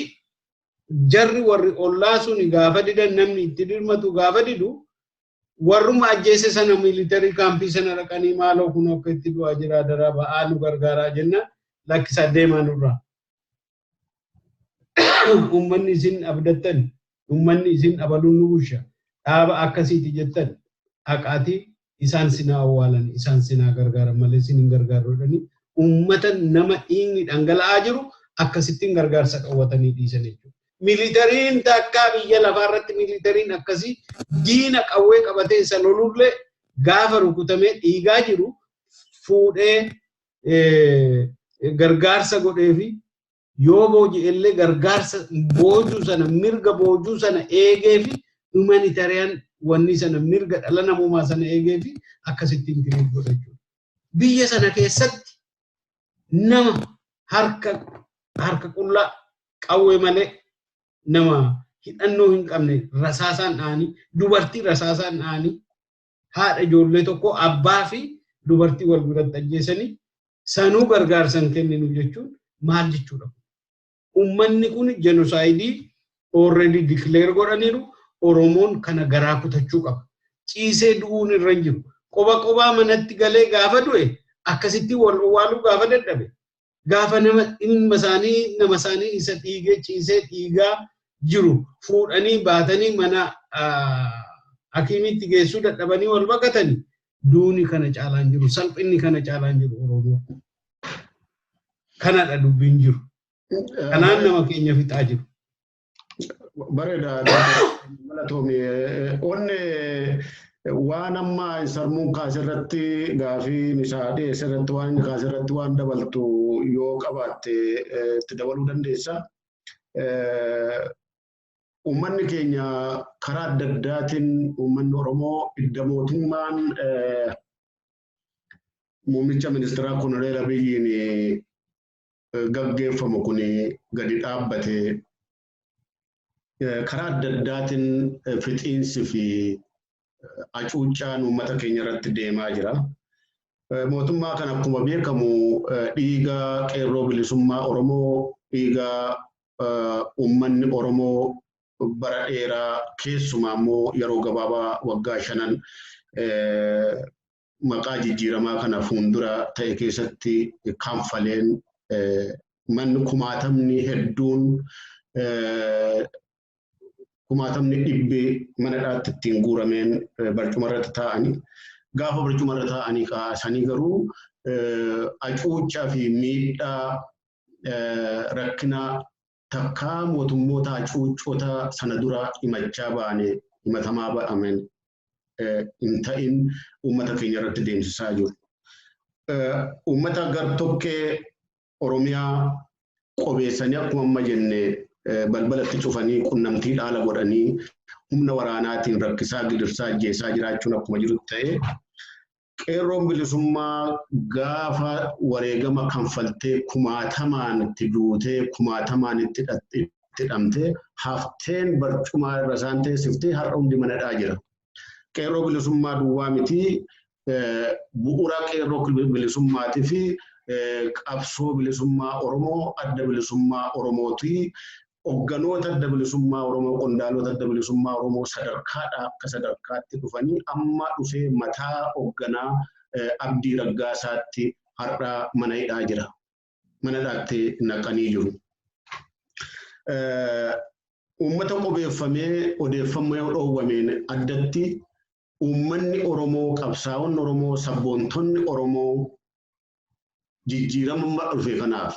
jarri warri ollaa suni gaafa didan, namni itti dirmatu gaafa didu, warruma ajjeese sana military campii sana dhaqanii, maaloo kun akka itti du'aa jira, daraa ba'aa nu gargaaraa jenna, lakkisaa deemaa nurraa. Uummanni isin abdattan, uummanni isin abaluun nu bulcha, dhaaba akkasiiti jettan, haqaatii isaan sinaa awwaalan, isaan sinaa gargaaran malee isin hin gargaaru jedhanii, uummata nama dhiigni dhangala'aa jiru akkasittiin gargaarsa qawwatanii dhiisan jechuudha. Militariin takkaa biyya lafaarratti militariin akkasii diina qawwee qabatee isa lolullee gaafa rukutamee dhiigaa jiru fuudhee gargaarsa godhee fi yoo booji'ellee gargaarsa boojuu sana, mirga boojuu sana eegee fi humanitarian wanni sana, mirga dhala namummaa sana eegee fi akkasittiin treat godha jechuudha. Biyya sana keessatti nama harka qullaa, qawwee malee, nama hidhannoo hin qabne rasaasaan dha'anii, dubartii rasaasaan dha'anii, haadha ijoollee tokko, abbaa fi dubartii wal biratti ajjeesanii, sanuu gargaarsa hin kenninu jechuun maal jechuudha? Uummanni kun genocide already declare godhaniiru. Oromoon kana garaa kutachuu qaba. Ciisee du'uun irra hin jiru. Qoba qobaa manatti galee gaafa du'e, akkasitti wal owwaaluu gaafa dadhabe, gaafa nama ilma isaanii, nama isaanii isa dhiigee ciisee dhiigaa jiru fuudhanii baatanii mana hakiimiitti geessuu dadhabanii wal baqatanii, duuni kana caalaan jiru, salphinni kana caalaan jiru Oromoo. Kanadha dubbiin jiru. Kanaan nama keenya fixaa jiru. Bareeda, galatoomi. Onni waan amma sarmuun kaase irratti, gaafii isaa dhiyeesse irratti, waan inni kaase irratti waan dabaltu yoo qabaatte itti dabaluu dandeessa. Uummanni keenya karaa adda addaatiin, uummanni Oromoo idda mootummaan muummicha ministeeraa Koloneel Abiyyiin gaggeeffamu kun gadi dhaabbate, karaa adda addaatiin fixiinsi fi hacuuccaan uummata keenya irratti deemaa jira. Mootummaa kana akkuma beekamu dhiiga qeerroo bilisummaa Oromoo, dhiiga uummanni Oromoo bara dheeraa, keessumaa immoo yeroo gabaabaa waggaa 5n maqaa jijjiiramaa kana fuuldura ta'e keessatti kanfaleen, manni kumaatamni hedduun, kumaatamni dhibbi mana dhaatti ittiin guurameen barcuma irratti taa'anii, gaafa barcuma irra taa'anii kaasanii garuu hacuuccaa fi miidhaa, rakkina takkaa mootummoota hacuuccota sana dura himachaa ba'ane, himatamaa ba'amen hin ta'in uummata keenya irratti deemsisaa jiru. Uummata gar-tokkee Oromiyaa qobeessanii, akkuma amma jenne, balbalatti cufanii, qunnamtii dhaala godhanii, humna waraanaatiin rakkisaa, gidirsaa, ajjeesaa jiraachuun akkuma jiru ta'e, qeerroon bilisummaa gaafa wareegama kanfaltee, kumaatamaan itti duutee, kumaatamaan itti hidhamtee, hafteen barcumaa irra isaan teessiftee har'a hundi manadhaa jira. Qeerroo bilisummaa duwwaa miti, bu'uura qeerroo bilisummaatii fi qabsoo bilisummaa Oromoo, adda bilisummaa Oromooti. Hogganoota adda bilisummaa Oromoo, qondaalota adda bilisummaa Oromoo sadarkaadhaa akka sadarkaatti dhufanii, amma dhufee mataa hoogganaa Abdii Raggaasaatti har'a mana hidhaa jira. Mana hidhaatti naqanii jiru. Uummata qobeeffamee odeeffannoo dhoowwameen addatti, uummanni Oromoo, qabsaa'onni Oromoo, sabboontonni Oromoo jijjiirama dhufe kanaaf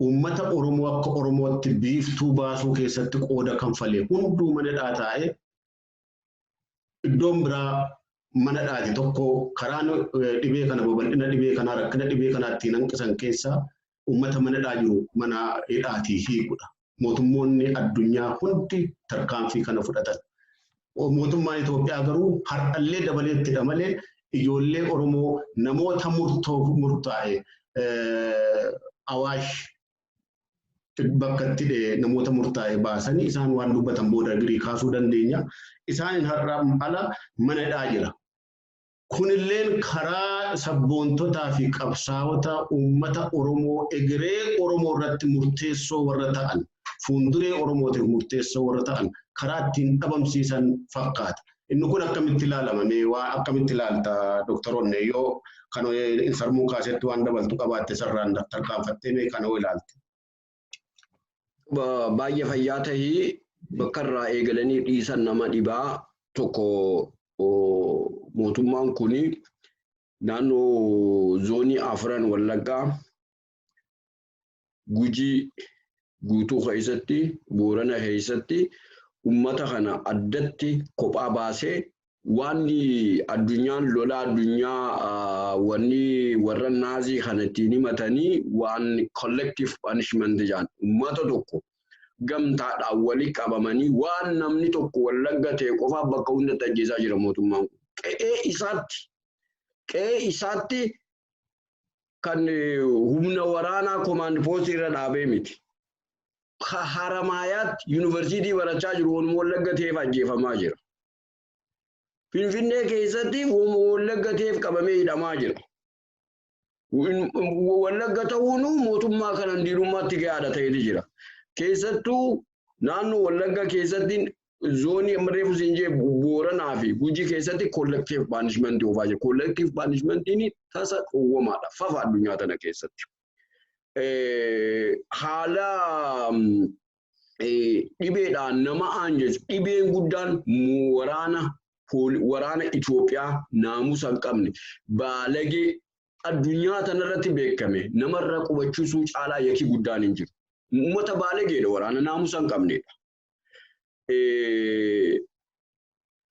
uummata Oromoo akka Oromootti biiftuu baasuu keessatti qooda kanfalee hunduu mana hidhaa taa'ee, iddoon biraa mana dhaati tokko karaan dhibee kana, babal'ina dhibee kanaa, rakkina dhibee kanaa ittiin hanqisan keessaa uummata mana hidhaa jiru mana hidhaatii hiikudha. Mootummoonni addunyaa hundi tarkaanfii kana fudhatan. Mootummaan Itoophiyaa garuu har'allee dabaleettidha malee, ijoollee Oromoo, namoota murtoo murtaa'e, Awaash bakka itti namoota murtaa'e baasanii, isaan waan dubbatan booda girii kaasuu dandeenya. Isaan har'a ala mana hidhaa jira. Kunilleen karaa sabboontotaa fi qabsaa'ota uummata Oromoo, egeree Oromoo irratti murteessoo warra ta'an, fuulduree Oromootiif murteessoo warra ta'an karaa ittiin dhabamsiisan fakkaata. Inni kun akkamitti ilaalama? Mee waa akkamitti ilaalta, Dooktar Onne, yoo kan sarmuu kaasetti waan dabaltu qabaatte, sarraan tarkaanfattee mee kana hoo ilaalte? Baay'ee fayyaa tahii. Bakka irraa eegalanii dhiisan nama dhibaa. Tokko, mootummaan kun naannoo zoonii afran, Wallaggaa, Gujii guutuu keessatti, Boorana keessatti ummata kana addatti kophaa baasee, waan addunyaan lola addunyaa, wanni warra naazii kana ittiin himatanii waan collective punishment jedhan, ummata tokko gamtaadhaan walii qabamanii, waan namni tokko Wallagga ta'e qofaaf bakka hundatti ajjeesaa jira mootummaan kun. Qe'ee isaatti. Qe'ee isaatti kan humna waraanaa komaand poostii irra dhaabee miti. Haramaayaatti yuunivarsiitii barachaa jiru waanuma Wallagga ta'eef ajjeefamaa jira. Finfinnee keessatti waanuma Wallagga ta'eef qabamee hidhamaa jira. Wallagga ta'uun mootummaa kanan diinummaatti gahaadha ta'eeti jira. Keessattuu naannoo Wallagga keessatti zoonii amma reefu siin jee Booranaa fi Gujii keessatti collective punishment oofaa jira. Collective punishmentiin tasa dhowwamaadha. Fafa addunyaa tana keessatti. Haala dhibeedhaan nama aanjessu dhibeen guddaan waraana Itoophiyaa naamusa hin qabne baalagee addunyaa tanarratti beekame namarra qubachiisuu caalaa yakki guddaan hin jiru. Uummata baalageedha waraana naamusa hin qabnedha.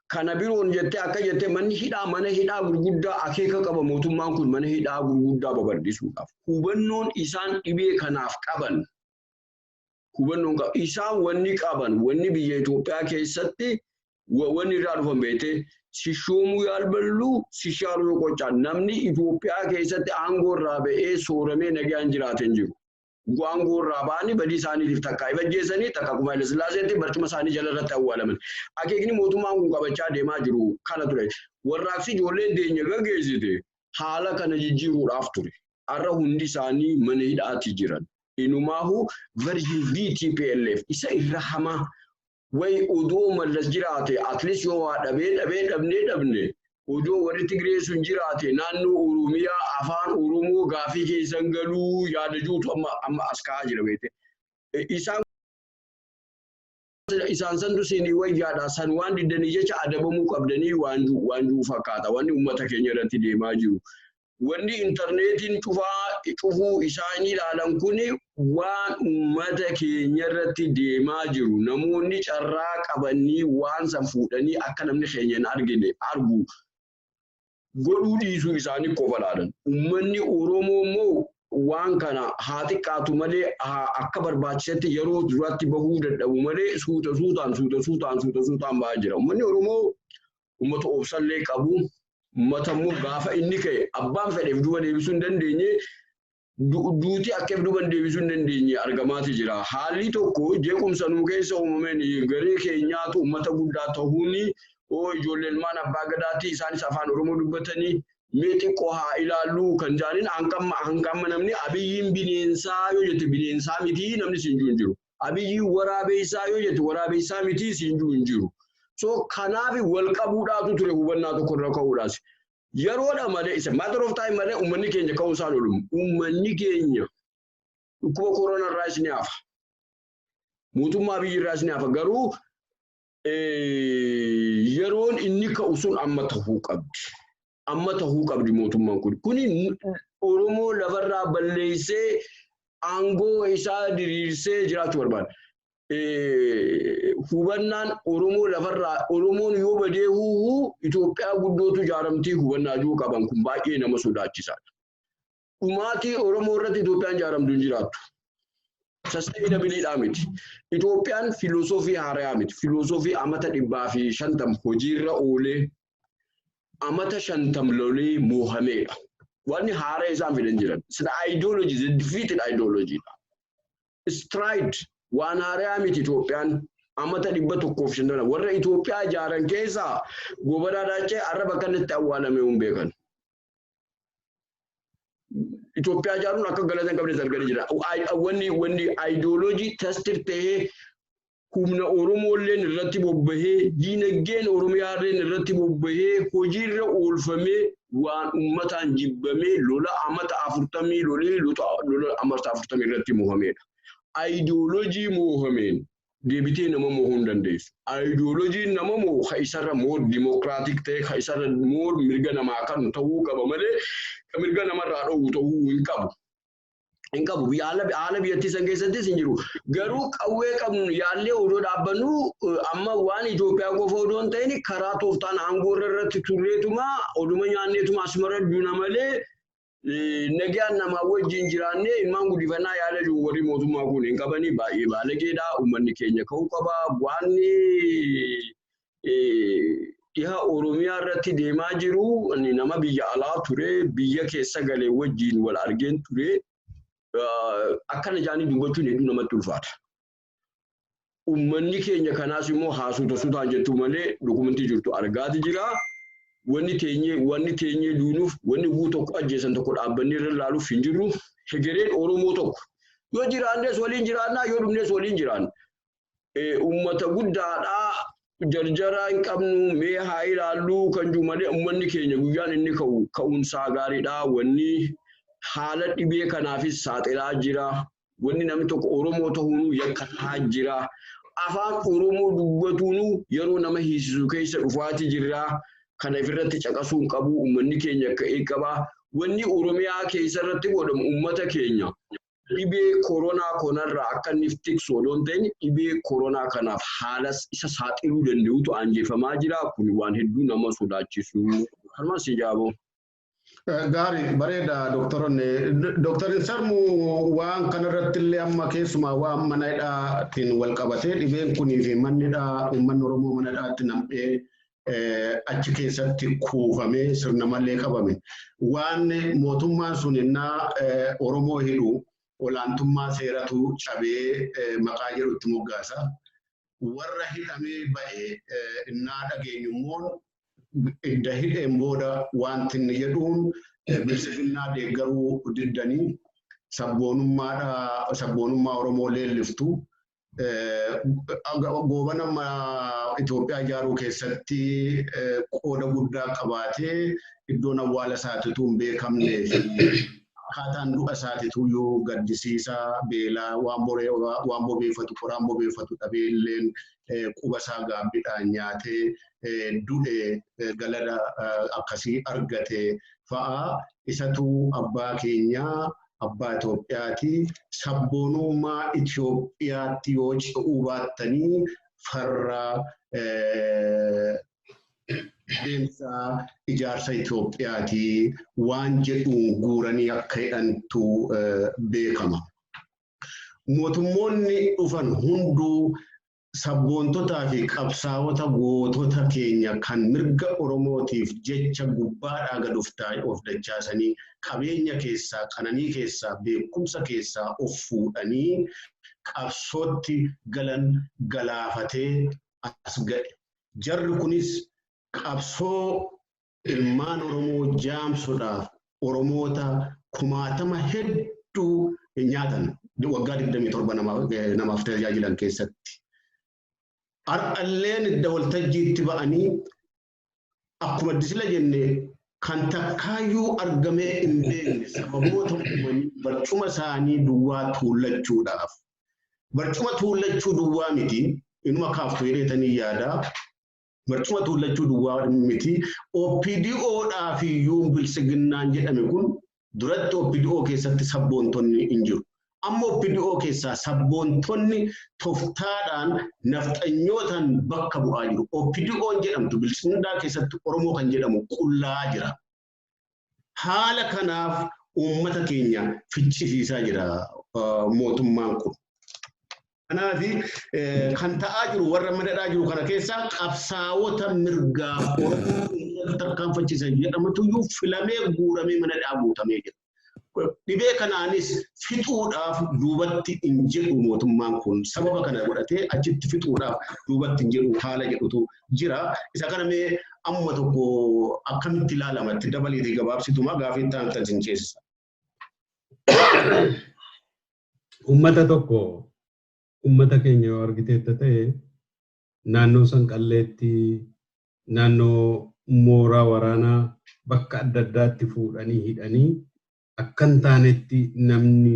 Kana biroon jettee akka jettee manni hidhaa mana hidhaa gurguddaa akeeka qaba mootummaan kun mana hidhaa gurguddaa babal'isuudhaaf. Hubannoon isaan dhibee kanaaf qaban hubannoon isaan wanni qaban wanni biyya Itoophiyaa keessatti wanni irraa dhufan beektee sishoomuu yaalballu sishaaruu qocaa namni Itoophiyaa keessatti aangoo irraa ba'ee sooramee nagaan jiraate hin jiru. Aangoo irraa ba'anii badii isaaniitiif takka ifajjeessanii takka akkuma Haile Sillaaseetti barcuma isaanii jala irratti awwaalaman. Akeekni mootummaan kun qabachaa deemaa jiru kana ture. Warraaqsi ijoolleen teenya gaggeessite haala kana jijjiiruudhaaf ture. Har'a hundi isaanii mana hidhaatti jiran. Inumaahu version B TPLF isa irra hamaa wayi odoo Mallas jiraate at least yoo waa dhabee dhabee dhabnee dhabne odoo warri Tigree sun jiraate naannoo Oromiyaa afaan Oromoo gaafii keessan galuu yaada juutu amma as ka'aa jira beekte. Isaan santu siinii wayyaadha san waan diddanii jecha adabamuu qabdanii waan juu fakkaata wanni uummata keenya irratti deemaa jiru. Wanni intarneetiin cufuu isaanii ilaalan kun waan uummata keenya irratti deemaa jiru. Namoonni carraa qabanii waan san fuudhanii akka namni keenya hin argine argu godhuu dhiisuu isaanii qofa ilaalan. Uummanni Oromoo immoo waan kana haa xiqqaatu malee akka barbaachisetti yeroo duraatti bahuu dadhabu malee suuta suutaan suuta suutaan suuta suutaan bahaa jira. Uummanni Oromoo uummata obsallee qabu. Uummata immoo gaafa inni ka'e abbaan fedheef duuba deebisuu hin dandeenye duuti akka duuba deebisuu hin dandeenye argamaati jira. Haalli tokko jeequmsa nuu keessa uumameen garee keenyaatu uummata guddaa ta'uun oo ijoollee ilmaan abbaa gadaatti isaanis afaan Oromoo dubbatanii mee xiqqoo haa ilaallu kan jedhaniin hanqamma namni Abiyyiin bineensaa yoo jette bineensaa mitii namni siin jiru hin jiru. Abiyyiin waraabeessaa yoo jette waraabeessaa mitii siin jiru hin jiru. So kanaaf wal qabuudhaatu ture hubannaa tokko irra ka'uudhaas. Yeroodha malee isa matter of time malee uummanni keenya ka'uu isaan oolu. Uummanni keenya dhukkuba koronaa irraa isin hafa. Mootummaa biyyi irraa isin hafa. Garuu yeroon inni ka'u sun amma tahuu qabdi. Amma tahuu qabdi mootummaan kun. Kuni Oromoo lafarraa balleessee aangoo isaa diriirsee jiraachuu barbaada. Hubannaan Oromoo lafarraa Oromoon yoo badee huuhuu Itoophiyaa guddootu ijaaramtii hubannaa jiru qaban kun baay'ee nama sodaachisaadha. Dhumaatii Oromoo irratti Itoophiyaan ijaaramtu hin jiraattu. Sustainabilityidhaa miti. Itoophiyaan filosoofii haaraa miti. Filosoofii amata 150 hojiirra oolee amata 50 lolee moohameedha. Wanni haaraa isaan fidan jiran. Sina ideology, the defeated ideology dha. Stride waan haaraa miti Itoophiyaan amata 150 warra Itoophiyaa ijaaran keessaa Gobanaa Daachee har'a bakka inni itti awwaalame hin beekan. Itoophiyaa ijaaruun akka galata hin qabne arganii jira. Wanni ideology tested ta'ee humna Oromooleen irratti bobbahee diinagdeen Oromiyaalleen irratti bobbahee hojiirra oolfamee waan uummataan jibbamee lola amata 40 lolee lola amata 40 irratti mo'ameedha. Ideology mo'ameen deebitee nama mo'uu hin dandeessu. Ideologyn nama mo'u ka isarra more democratic ta'e ka isarra more mirga namaa kan ta'uu qaba malee ka mirga namarraa dhoowwu ta'uu hin qabu. Hin qabu. Haala biyyattii san keessattis hin jiru. Garuu qawwee qabnu yaallee odoo dhaabbannu amma waan Itoophiyaa qofa odoo hin ta'in karaa tooftaan aangoo irratti turreetuma oduma nyaanneetuma asumarra duuna malee nagaan namaa wajjin jiraannee ilmaan guddifannaa yaada jiru warri mootummaa kun hin qabanii baay'ee baalageedha. Uummanni keenya ka'uu qaba. Waan Dhiha Oromiyaa irratti deemaa jiru nama biyya alaa ture, biyya keessa galee wajjin wal argeen ture. Akkana jaanii dubbachuun hedduu namatti ulfaata. Uummanni keenya kanaas immoo haasota sutaan jettu malee dokumentii jirtu argaati jira. Wanni teenyee duunuuf, wanni guu tokko ajjeesan tokko dhaabbannee irra ilaaluuf hin jirru. Hegereen Oromoo tokko. Yoo jiraannes waliin jiraannaa, yoo dhumnes waliin jiraanna. Uummata guddaadhaa jarjara hin qabnu, mee haa ilaalluu kan jiru malee, uummanni keenya guyyaan inni ka'u ka'umsaa gaariidha. Wanni haala dhibee kanaafis saaxilaa jira. Wanni namni tokko Oromoo ta'uun yakka ta'aa jira. Afaan Oromoo dubbatuun yeroo nama hiisisu keessa dhufaati jira. Kana ofirratti caqasuu hin qabu. Uummanni keenya ka'ee qaba. Wanni Oromiyaa keessa irratti godhamu uummata keenya dhibee koronaa kanarraa akka inni tiksu odoo hin ta'in, dhibee koronaa kanaaf haala isa saaxiluu danda'utu aanjefamaa jira. Kun waan hedduu nama sodaachisu. Kanumas ijaaboo. Gaarii, bareeda, dooktaroonni. Dooktar Sarmuu, waan kanarratti illee amma keessumaa waan mana hidhaatiin wal qabatee, dhibeen kunii fi manni hidhaa, uummanni Oromoo mana hidhaatti nam'ee achi keessatti kuufamee sirna malee qabame. Waan mootummaan sun innaa Oromoo hidhu olaantummaa seeratu cabee maqaa jedhutti moggaasa. Warra hidhamee ba'e innaa dhageenyu immoo, idda hidheen booda wanti inni jedhuun bilisiginnaa deeggaruu diddanii, sabboonummaa Oromoo leelliftu. Goobana Itoophiyaa ijaaruu keessatti qooda guddaa qabaatee iddoon awwaala isaatiitu hin beekamnee fi akkaataan du'a isaatiitu iyyuu gaddisiisaa, beelaa waan bobeeffatu, qoraan bobeeffatu dhabee illeen quba isaa gaabbiidhaan nyaatee du'e, galata akkasii argate fa'a, isatu abbaa keenyaa, abbaa Itoophiyaati. Sabboonummaa Itoophiyaatti yoo ce'uu baattanii farra deemsa ijaarsa Itoophiyaati waan jedhuun guuranii akka hidhantu beekama. Mootummoonni dhufan hunduu sabboontotaa fi qabsaa'ota gootota keenya kan mirga Oromootiif jecha gubbaadhaa gad of dachaasanii, qabeenya keessaa, qananii keessaa, beekumsa keessaa of fuudhanii qabsootti galan galaafatee as ga'e. Jarri kunis qabsoo ilmaan Oromoo jaamsuudhaaf Oromoota kumaatama hedduu nyaatan waggaa 27 namaaf tajaajilan keessatti. Har'alleen idda waltajjiitti ba'anii akkuma disila jenne kan takkaayyuu argamee hin beekne sababoota uumanii barcuma isaanii duwwaa tuullachuudhaaf. Barcuma tuullachuu duwwaa miti, inuma kaaftu jedheetanii yaada. Barcuma tuullachuu duwwaa miti. OPDOdhaaf iyyuu bilisiginnaan jedhame kun duratti OPDO keessatti sabboontonni hin jiru. Amma OPDO keessaa sabboontonni toftaadhaan nafxanyootaan bakka bu'aa jiru. OPDO'n jedhamtu bilisiginnaa keessatti Oromoo kan jedhamu qullaa jira. Haala kanaaf uummata keenya ficcisiisaa jira mootummaan kun. Kanaaf kan ta'aa jiru, warra madadhaa jiru kana keessaa qabsaa'ota mirgaa Oromoo tarkaanfachiisan jedhamatu iyyuu filamee guuramee mana guutamee jira. Dhibee kanaanis fixuudhaaf duubatti hin jedhu mootummaan kun, sababa kana godhatee achitti fixuudhaaf duubatti hin jedhu haala jedhutu jira. Isa kana mee amma tokko akkamitti ilaalama? Itti dabaliitii gabaabsituma gaafii ta'an sin ceesisa. Uummata tokko, uummata keenya yoo argiteetta ta'e, naannoo Sanqalleetti, naannoo mooraa waraanaa, bakka adda addaatti fuudhanii hidhanii akka hin taanetti namni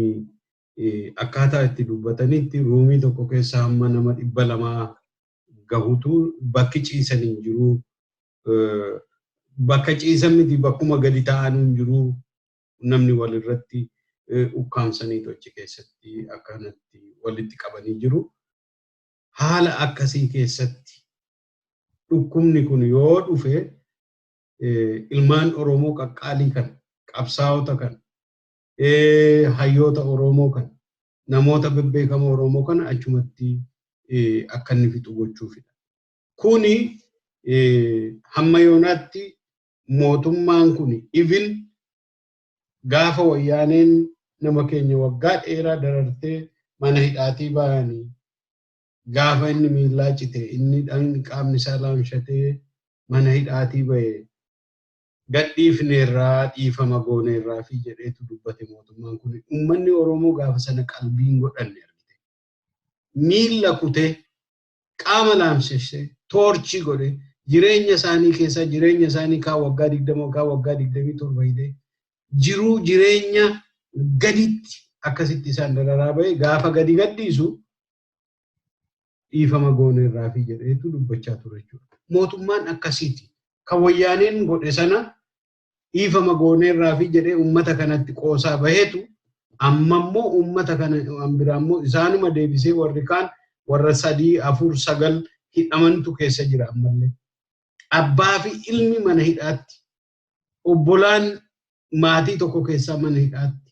akkaataa itti dubbatanitti roomii tokko keessa hamma nama 200 gahutu, bakki ciisan hin jiru. Bakka ciisan miti, bakkuma gadi ta'an hin jiru, namni walirratti ukkaamsanii achi keessatti akkanatti walitti qabanii jiru. Haala akkasii keessatti dhukkubni kun yoo dhufe, ilmaan Oromoo qaqqaalii kan, qabsaa'ota kan, hayyoota Oromoo kan, namoota bebbeekamoo Oromoo kana achumatti akka inni fixu gochuufidha. Kuni Hamma yoonaatti mootummaan kun even gaafa Wayyaaneen nama keenya waggaa dheeraa darartee mana hidhaatii ba'anii, gaafa inni miillaa cite, inni qaamni isaa laamshatee mana hidhaatii ba'e, gadhiifneerraa, dhiifama gooneerraa fi jedheetu dubbate mootummaan kun. Uummanni Oromoo gaafa sana qalbiin godhanne argite. Miilla kutee, qaama laamsessee, torture godhe, jireenya isaanii keessaa jireenya isaanii kaa waggaa 20, kaa waggaa 27 hidhee jiruu jireenya gaditti akkasitti isaan dararaa ba'e, gaafa gadi gadhiisu dhiifama gooneerraa fi jedheetu dubbachaa ture jechuudha. Mootummaan akkasiiti. Kan Wayyaaneen godhe sana dhiifama gooneerraa fi jedhee uummata kanatti qoosaa baheetu, amma immoo uummata kana biraa immoo isaanuma deebisee warri kaan warra sadii, afur, sagal hidhamantu keessa jira ammallee. Abbaa fi ilmi mana hidhaatti, obbolaan maatii tokko keessaa mana hidhaatti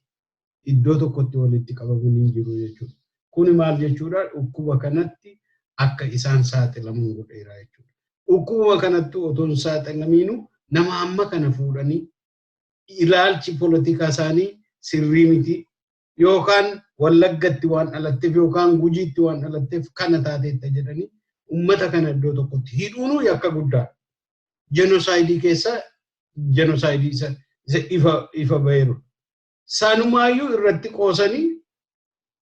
iddoo tokkotti walitti qabamanii jiru jechuudha. Kuni maal jechuudha? Dhukkuba kanatti akka isaan saaxilaman godheera jechuudha. Dhukkuba kanatti otoo hin saaxilamiinu nama amma kana fuudhanii, ilaalchi poolitikaa isaanii sirrii miti yookaan Wallaggatti waan dhalatteef yookaan Gujiitti waan dhalatteef kana taateetta jedhanii uummata kana iddoo tokkotti hidhuunuu yakka guddaadha. Genocide keessa genocide isa ifa ifa baheeru. Sanumaayyuu irratti qoosanii,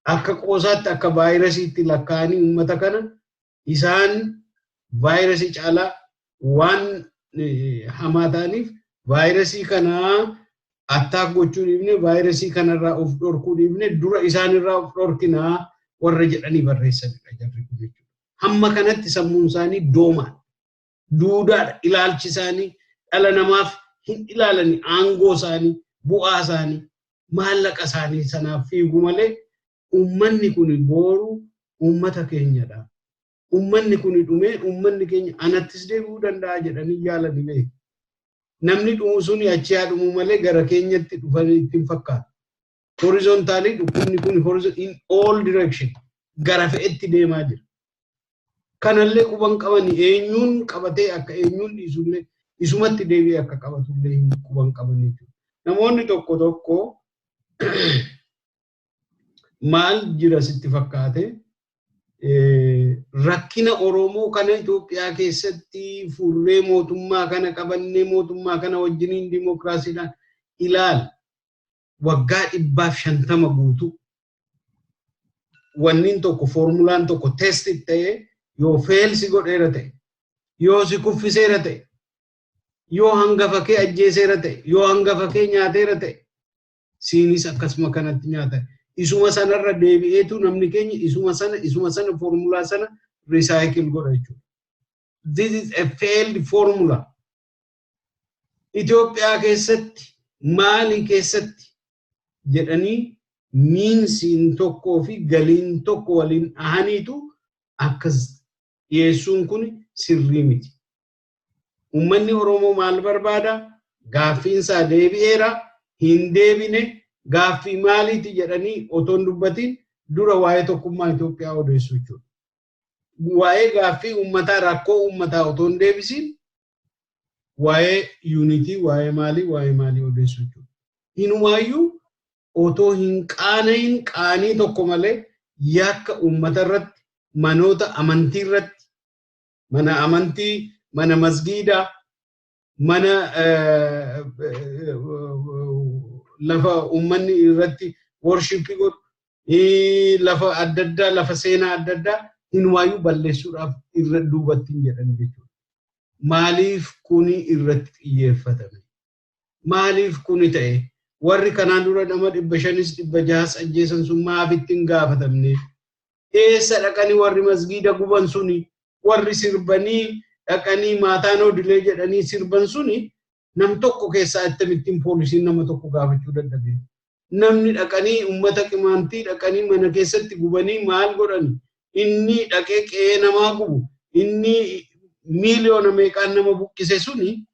akka qoosaatti, akka vaayirasiitti lakkaa'anii, uummata kana isaan vaayirasii caalaa waan hamaa ta'aniif, vaayirasii kanaa attack gochuu dhiifne, vaayirasii kanarraa of dhorkuu dhiifne, dura isaanirraa of dhorkinaa warra jedhanii barreessanidha jarri kun jechuudha. Hamma kanatti sammuun isaanii doomaadha. Duudaadha ilaalchi isaanii. Dhala namaaf hin ilaalani. Aangoo isaanii, bu'aa isaanii, maallaqa isaanii sanaaf fiigu malee, uummanni kun booru uummata keenyadha. Uummanni kun dhumee uummanni keenya anattis deebi'uu danda'a jedhanii yaalanii beeku. Namni dhumu suni achi haa dhumu malee gara keenyatti dhufanii ittiin fakkaatu. Horizontally dhukkubni kun in all direction gara fe'etti deemaa jira. Kanallee quban qabani. Eenyuun qabatee akka eenyuun dhiisullee, isumatti deebi'ee akka qabatullee hin quban qaban jechuudha. Namoonni tokko tokko maal jira sitti fakkaate, rakkina Oromoo kana Itoophiyaa keessatti furree, mootummaa kana qabannee, mootummaa kana wajjiniin dimokiraasiidhaan ilaal, waggaa 150 guutuu wannin tokko, foormulaan tokko test ta'ee yoo fail si godheera ta'e, yoo si kuffiseera ta'e, yoo hangafa kee ajjeeseera ta'e, yoo hangafa kee nyaateera ta'e, siinis akkasuma kanatti nyaata. Isuma sanarra deebi'eetu namni keenya isuma sana foormulaa sana recycle godha jechuudha. This is a failed formula. Itoophiyaa keessatti, maalii keessatti jedhanii, miinsiin tokkoo fi galiin tokko waliin dhahaniitu akkas dhiyeessuun kun sirrii miti. Uummanni Oromoo maal barbaada? Gaaffiinsaa deebi'eera, hin deebine, gaaffii maaliiti jedhanii otoo hin dubbatin dura waa'ee tokkummaa Itoophiyaa odeessu jechuudha. Waa'ee gaaffii uummataa, rakkoo uummataa otoo hin deebisin waa'ee unity, waa'ee maalii, waa'ee maalii odeessu jechuudha. Hinumaayyuu otoo hin qaanayin, qaanii tokko malee yakka uummata irratti, manoota amantii irratti, mana amantii, mana masgiidaa, mana lafa uummanni irratti worship godhu, lafa adda addaa, lafa seenaa adda addaa hinumaayyuu balleessuudhaaf irra duubatti hin jedhan jechuudha. Maaliif kuni irratti xiyyeeffatame? Maaliif kuni ta'e? Warri kanaan dura nama 500s 600s ajjeesan sun maaf itti hin gaafatamne? Eessa dhaqanii warri masgiida guban suni, warri sirbanii dhaqanii maataan odilee jedhanii sirban suni, nam tokko keessaa akkamittiin poolisiin nama tokko gaafachuu dadhabe? Namni dhaqanii uummata Qimaantii dhaqanii mana keessatti gubanii maal godhani? Inni dhaqee qe'ee namaa gubu, inni miiliyoona meeqaan nama buqqise suni,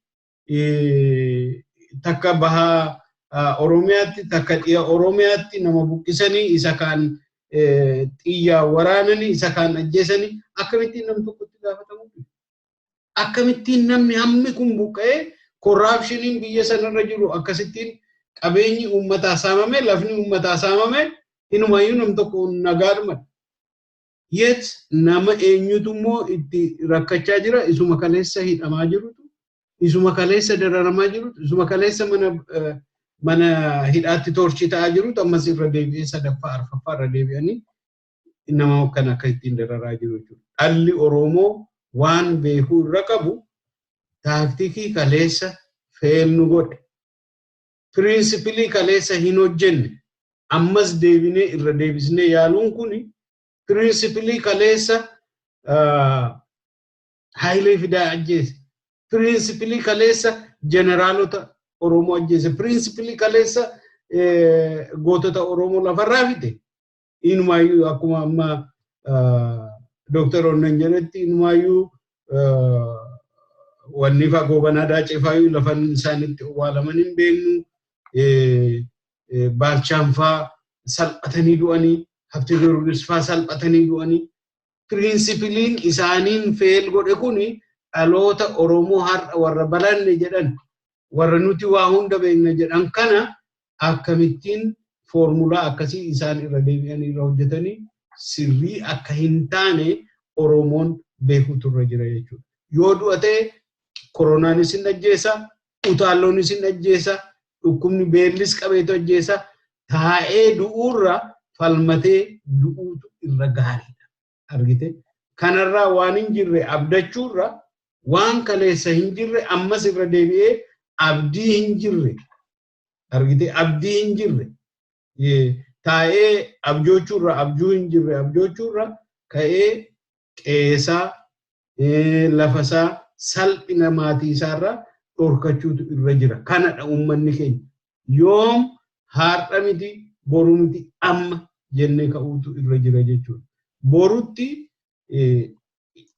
takka bahaa Oromiyaatti, takka dhiya Oromiyaatti nama buqqisanii, isa kaan xiyyaa waraananii, isa kaan ajjeesanii, akkamittiin nam tokkotti gaafatamuu? Akkamittiin namni hammi kun buqqa'ee, corruptioniin biyya sanarra jiru, akkasittiin qabeenyi uummataa saamame, lafni uummataa saamame, inumayyuu nam tokko nagaadhuma. Yet nama eenyutu immoo itti rakkachaa jira? Isuma kaleessa hidhamaa jirutu, isuma kaleessa dararamaa jirutu, isuma kaleessa mana hidhaatti torture ta'aa jirutu ammas irra deebi'ee sadaffaa, arfaffaa irra deebi'anii nama kan akka ittiin dararaa jiru jechuudha. Dhalli Oromoo waan beekuu irra qabu, tacticii kaleessa fail nu godhe, principlii kaleessa hin hojjenne ammas deebinee irra deebisnee yaaluun kuni, principlii kaleessa Hayilee Fidaa ajjeese, principlii kaleessa jeneraalota Oromoo ajjeese, principlii kaleessa gootota Oromoo lafarraa fite, inumaayyuu akkuma amma Dooktar Onnan jedhetti, inumaayyuu wanni faa Goobanaa Daacee faayyuu lafan isaanitti owwaalaman hin beeknu, Baalchaan faa salphatanii du'anii, Hafti Giyoorgis faa salphatanii du'anii, principliin isaaniin fail godhe kuni dhaloota Oromoo har'a warra baranne jedhan, warra nuti waa hunda beekna jedhan kana akkamittiin formula akkasii isaan irra deebi'anii irra hojjetanii sirrii akka hin taane Oromoon beekuutu irra jira jechuudha. Yoo du'a ta'e koronaanis hin ajjeesa, utaalloonis hin ajjeesa, dhukkubni beellis qabeetu ajjeesa. Taa'ee du'uurra falmatee du'uutu irra gaariidha. Argite? Kanarraa waan hin jirre abdachuurra, waan kaleessa hin jirre ammas irra deebi'ee abdii hin jirre, argite, abdii hin jirre taa'ee abjoochuurra, abjuu hin jirre abjoochuurra, ka'ee qeesaa, lafasaa, salphina maatii isaarraa dhorkachuutu irra jira. Kanadha uummanni keenya. Yoom? Har'a miti, boru miti, amma jennee ka'uutu irra jira jechuudha. Borutti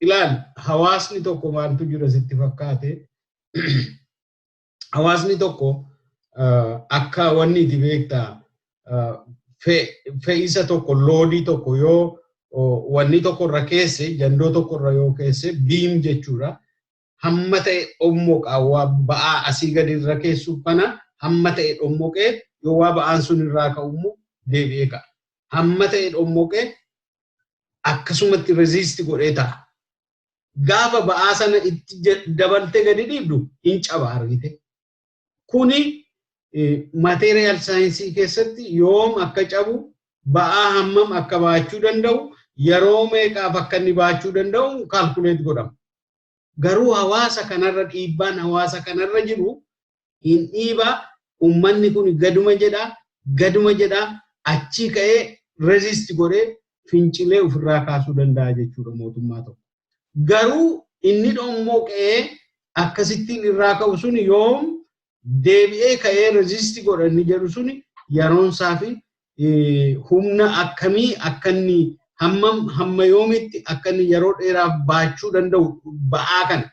ilaal, hawaasni tokko maaltu jira sitti fakkaate? Hawaasni tokko akka wanni itti beektaa, fe'isa tokko, loadii tokko yoo wanni tokko irra keesse, jandoo tokko irra yoo keesse, beam jechuudha. Hamma ta'e dhommoqa. Waa ba'aa asii gadi irra keessu kana hamma ta'e dhommoqee, yoo waa ba'aan sun irraa ka'u immoo deebi'ee ka'a. Hamma ta'e dhommoqee akkasumatti resist godhee ta'a. Gaafa ba'aa sana itti dabaltee gadi dhiibdu hin caba, argite. Kuni material science keessatti yoom akka cabu, ba'aa hammam akka baachuu danda'u, yeroo meeqaaf akka inni baachuu danda'u calculate godhama. Garuu hawaasa kanarra, dhiibbaan hawaasa kanarra jiru hin dhiibaa, uummanni kun gaduma jedhaa, gaduma jedhaa, achii ka'ee resist godhee fincilee ofirraa kaasuu danda'a jechuudha mootummaa tokko. Garuu inni dhommoqee akkasittiin irraa ka'u sun yoom deebi'ee ka'ee resist godha inni jedhu suni, yeroonsaa fi humna akkamii akka inni, hammam, hamma yoomitti akka inni yeroo dheeraaf baachuu danda'u, ba'aa kana,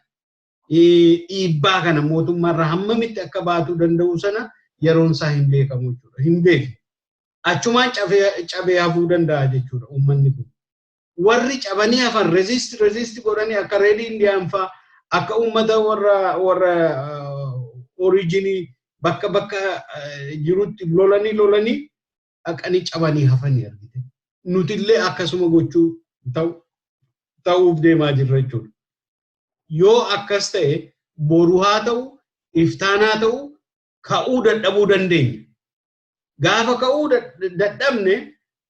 dhiibbaa kana mootummaarraa hammamitti akka baatuu danda'u sana yeroon isaa hin beekamu jechuudha. Hin beeknu. Achumaan cabee hafuu danda'a jechuudha uummanni kun. Warri cabanii hafan, resist godhanii, akka Red Indian faa, akka uummata warra originii bakka bakka jirutti lolanii lolanii dhaqanii cabanii hafanii, argite. Nutillee akkasuma gochuu ta'uuf deemaa jirra jechuudha. Yoo akkas ta'e, boru haa ta'u, iftaan haa ta'u, ka'uu dadhabuu dandeenya. Gaafa ka'uu dadhabne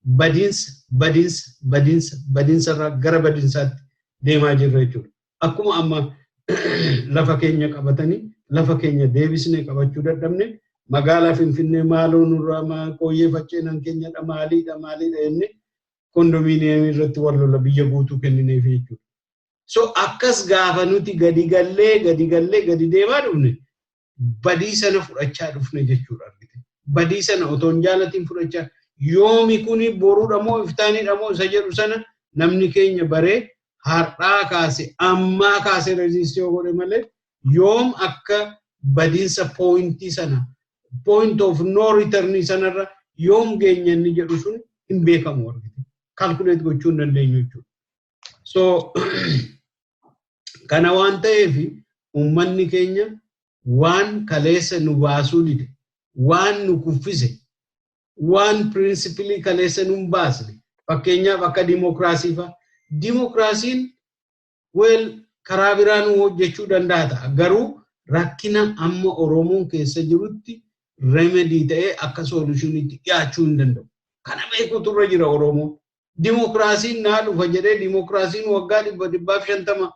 badiinsa, badiinsa, badiinsa, badiinsa irraa gara badiinsaatti deemaa jirra jechuudha. Akkuma amma lafa keenya qabatanii, lafa keenya deebisnee qabachuu dadhabne, magaalaa Finfinnee maaloo nurraa qooyyee facceenan keenyadha, maaliidha, maaliidha jennee condominiumii irratti wal lola biyya guutuu kennineef jechuudha. So akkas gaafa nuti gadi gallee, gadi gallee, gadi deemaa dhufne, badii sana fudhachaa dhufne jechuudha, argite. Badii sana otoo hin jaalatiin fudhachaa, yoomi kuni, boruudha moo iftaanidha moo isa jedhu sana namni keenya baree har'aa kaase, ammaa kaase resist yoo godhe malee, yoom akka badiinsa pointii sana, point of no return sanarra yoom geenya inni jedhu sun hin beekamu, argite. Calculate gochuu hin dandeenyu jechuudha. So Kana waan ta'eef uummanni keenya waan kaleessa nu baasuu dide, waan nu kuffise, waan principle kaleessa nu hin baasne, fakkeenyaaf akka dimokiraasii fa'a. Dimokiraasiin well karaa biraa nu hojjechuu danda'a ta'a. Garuu rakkina amma Oromoon keessa jirutti remedy ta'ee akka solutioniitti dhiyaachuu hin danda'u. Kana beekuutu irra jira Oromoon. Dimokiraasiin naa dhufa jedhee dimokiraasiin waggaa 150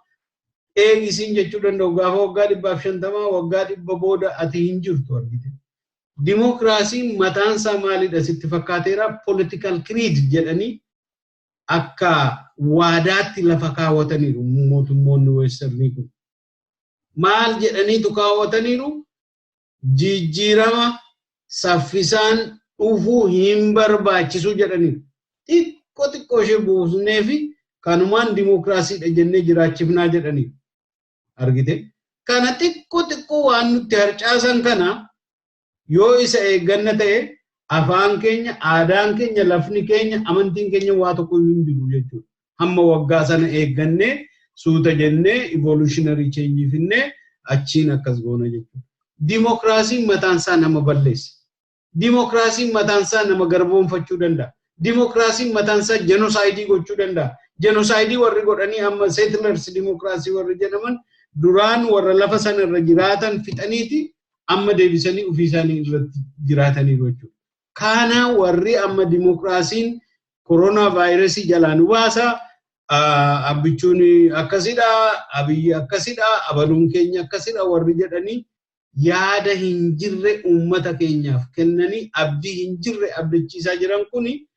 eegisiin jechuu danda'u, gaafa waggaa 150, waggaa 100 booda ati hin jirtu argite. Dimokiraasiin mataansaa maalidha sitti fakkaateera? Political creed jedhanii akka waadaatti lafa kaawwataniiru mootummoonni westernii kun. Maal jedhaniitu kaawwataniiru? Jijjiirama saffisaan dhufuu hin barbaachisu jedhaniiru. Xiqqoo xiqqoo ishee buusnee fi kanumaan dimokiraasiidha jennee jiraachifnaa jedhaniiru. Argite? Kana xiqqoo xiqqoo waan nutti harcaasan kana yoo isa eegganna ta'e, afaan keenya, aadaan keenya, lafni keenya, amantiin keenya waa tokko hin jiru jechuudha. Hamma waggaa sana eeggannee suuta jennee evolutionary change finnee achiin akkas goona jechuudha. Dimokiraasiin mataan isaa nama balleessa. Dimokiraasiin mataan isaa nama garboomfachuu danda'a. Dimokiraasiin mataan isaa genocide gochuu danda'a. Genocide warri godhanii amma settlers democracy warri jedhaman duraan warra lafa sana irra jiraatan fixaniiti amma deebisanii ofii isaanii irratti jiraataniiru jechuudha. Kana warri amma dimokiraasiin koronaa vaayirasii jalaa nu baasa. Abbichuun akkasidha, Abiyyi akkasidha, abaluun keenya akkasidha warri jedhanii yaada hin jirre uummata keenyaaf kennanii abdii hin jirre abdachiisaa jiran kuni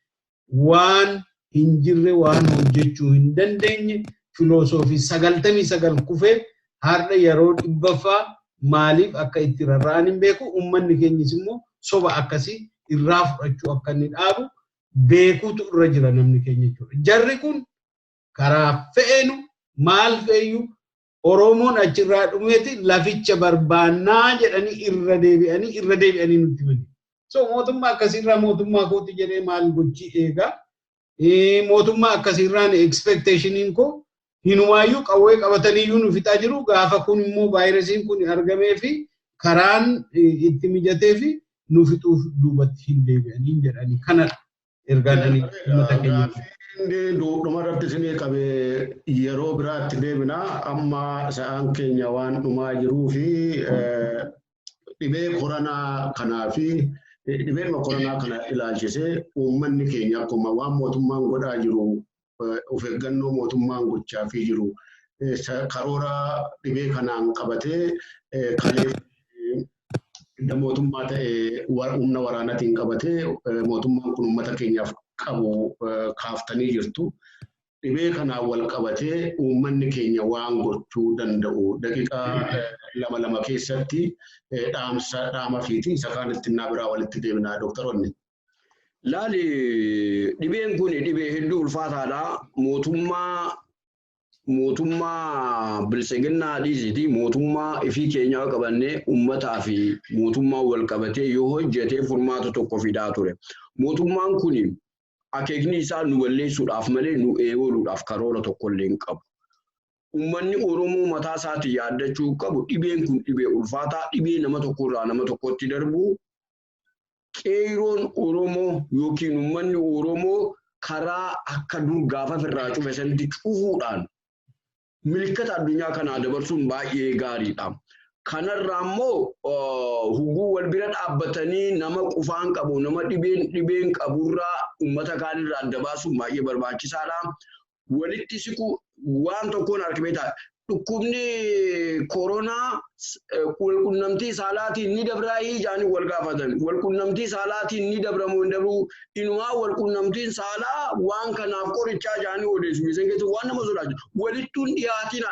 waan hin jirre, waan hojjechuu hin dandeenye, filosoofii 99 kufee har'a yeroo 100ffaa maaliif akka itti rarra'an hin beeku. Uummanni keenyis immoo soba akkasii irraa fudhachuu akka inni dhaabu beekuutu irra jira namni keenya jechuudha. Jarri kun karaa fe'enu maal fe'eyyuu Oromoon achirraa dhumeeti laficha barbaannaa jedhanii irra deebi'anii irra deebi'anii nutti himani. So mootummaa akkasiirraa mootummaa kooti jedhee maal gochii eegaa? Mootummaa akkasiirraan expectationiin koo hinumaayyuu qawwee qabataniiyyuu nu fixaa jiru. Gaafa kun immoo vaayirasiin kun argamee fi karaan itti mijatee fi nu fixuuf duubatti hin deebi'anii jedhanii, kanadha ergaan ani uummata keenyaaf. Dhuma irratti isinii qabee yeroo biraatti deebina. Amma sa'aan keenya waan dhumaa jiruu fi dhibee koronaa kanaa fi dhibee koronaa kana ilaalchisee uummanni keenya akkuma waan mootummaan godhaa jiru, of eeggannoo mootummaan gochaafii jiru, karoora dhibee kanaan qabatee kalee mootummaa ta'e humna waraanaatiin qabatee mootummaan kun uummata keenyaaf qabu kaaftanii jirtu. Dhibee kanaan wal qabatee uummanni keenya waan gochuu danda'u daqiiqaa lama lama keessatti dhaamsa dhaama fiiti isa kaan ittiin biraa walitti deebinaa, dooktaroonni. Laali, dhibeen kun dhibee hedduu ulfaataadha. Mootummaa biltsiginnaa dhiisiti, mootummaa ifii keenyaa qabannee uummataa fi mootummaa wal qabatee yoo hojjetee furmaata tokko fidaa ture. Mootummaan kun akeekni isaa nu balleessuudhaaf malee nu eegaluudhaaf karoora tokkollee hin qabu. Uummanni Oromoo mataa isaatiin yaaddachuu qabu, dhibeen kun dhibee ulfaataa, dhibee nama tokkorraa nama tokkotti darbu. Qeeroon Oromoo yookiin uummanni Oromoo karaa akka dur gaafa firraa cufe sanitti cufuudhaan milkata addunyaa kanaa dabarsuun baay'ee gaariidha. Kanarraa immoo huguu wal bira dhaabbatanii nama qufaan qabu, nama dhibeen qaburraa uummata kaanirraa adda baasuun baay'ee barbaachisaadha. Walitti siqu waan tokkoon argame ta'a. Dhukkubni koronaa walqunnamtii saalaatiin ni dabraayii jedhanii wal gaafatan. Walqunnamtii saalaatiin ni dabramoo hin dabruu? Inumaa walqunnamtiin saalaa waan kanaaf qorichaa jedhanii odeessu. Isin keessa waan nama sodaachisu. Walittuun dhiyaatiin,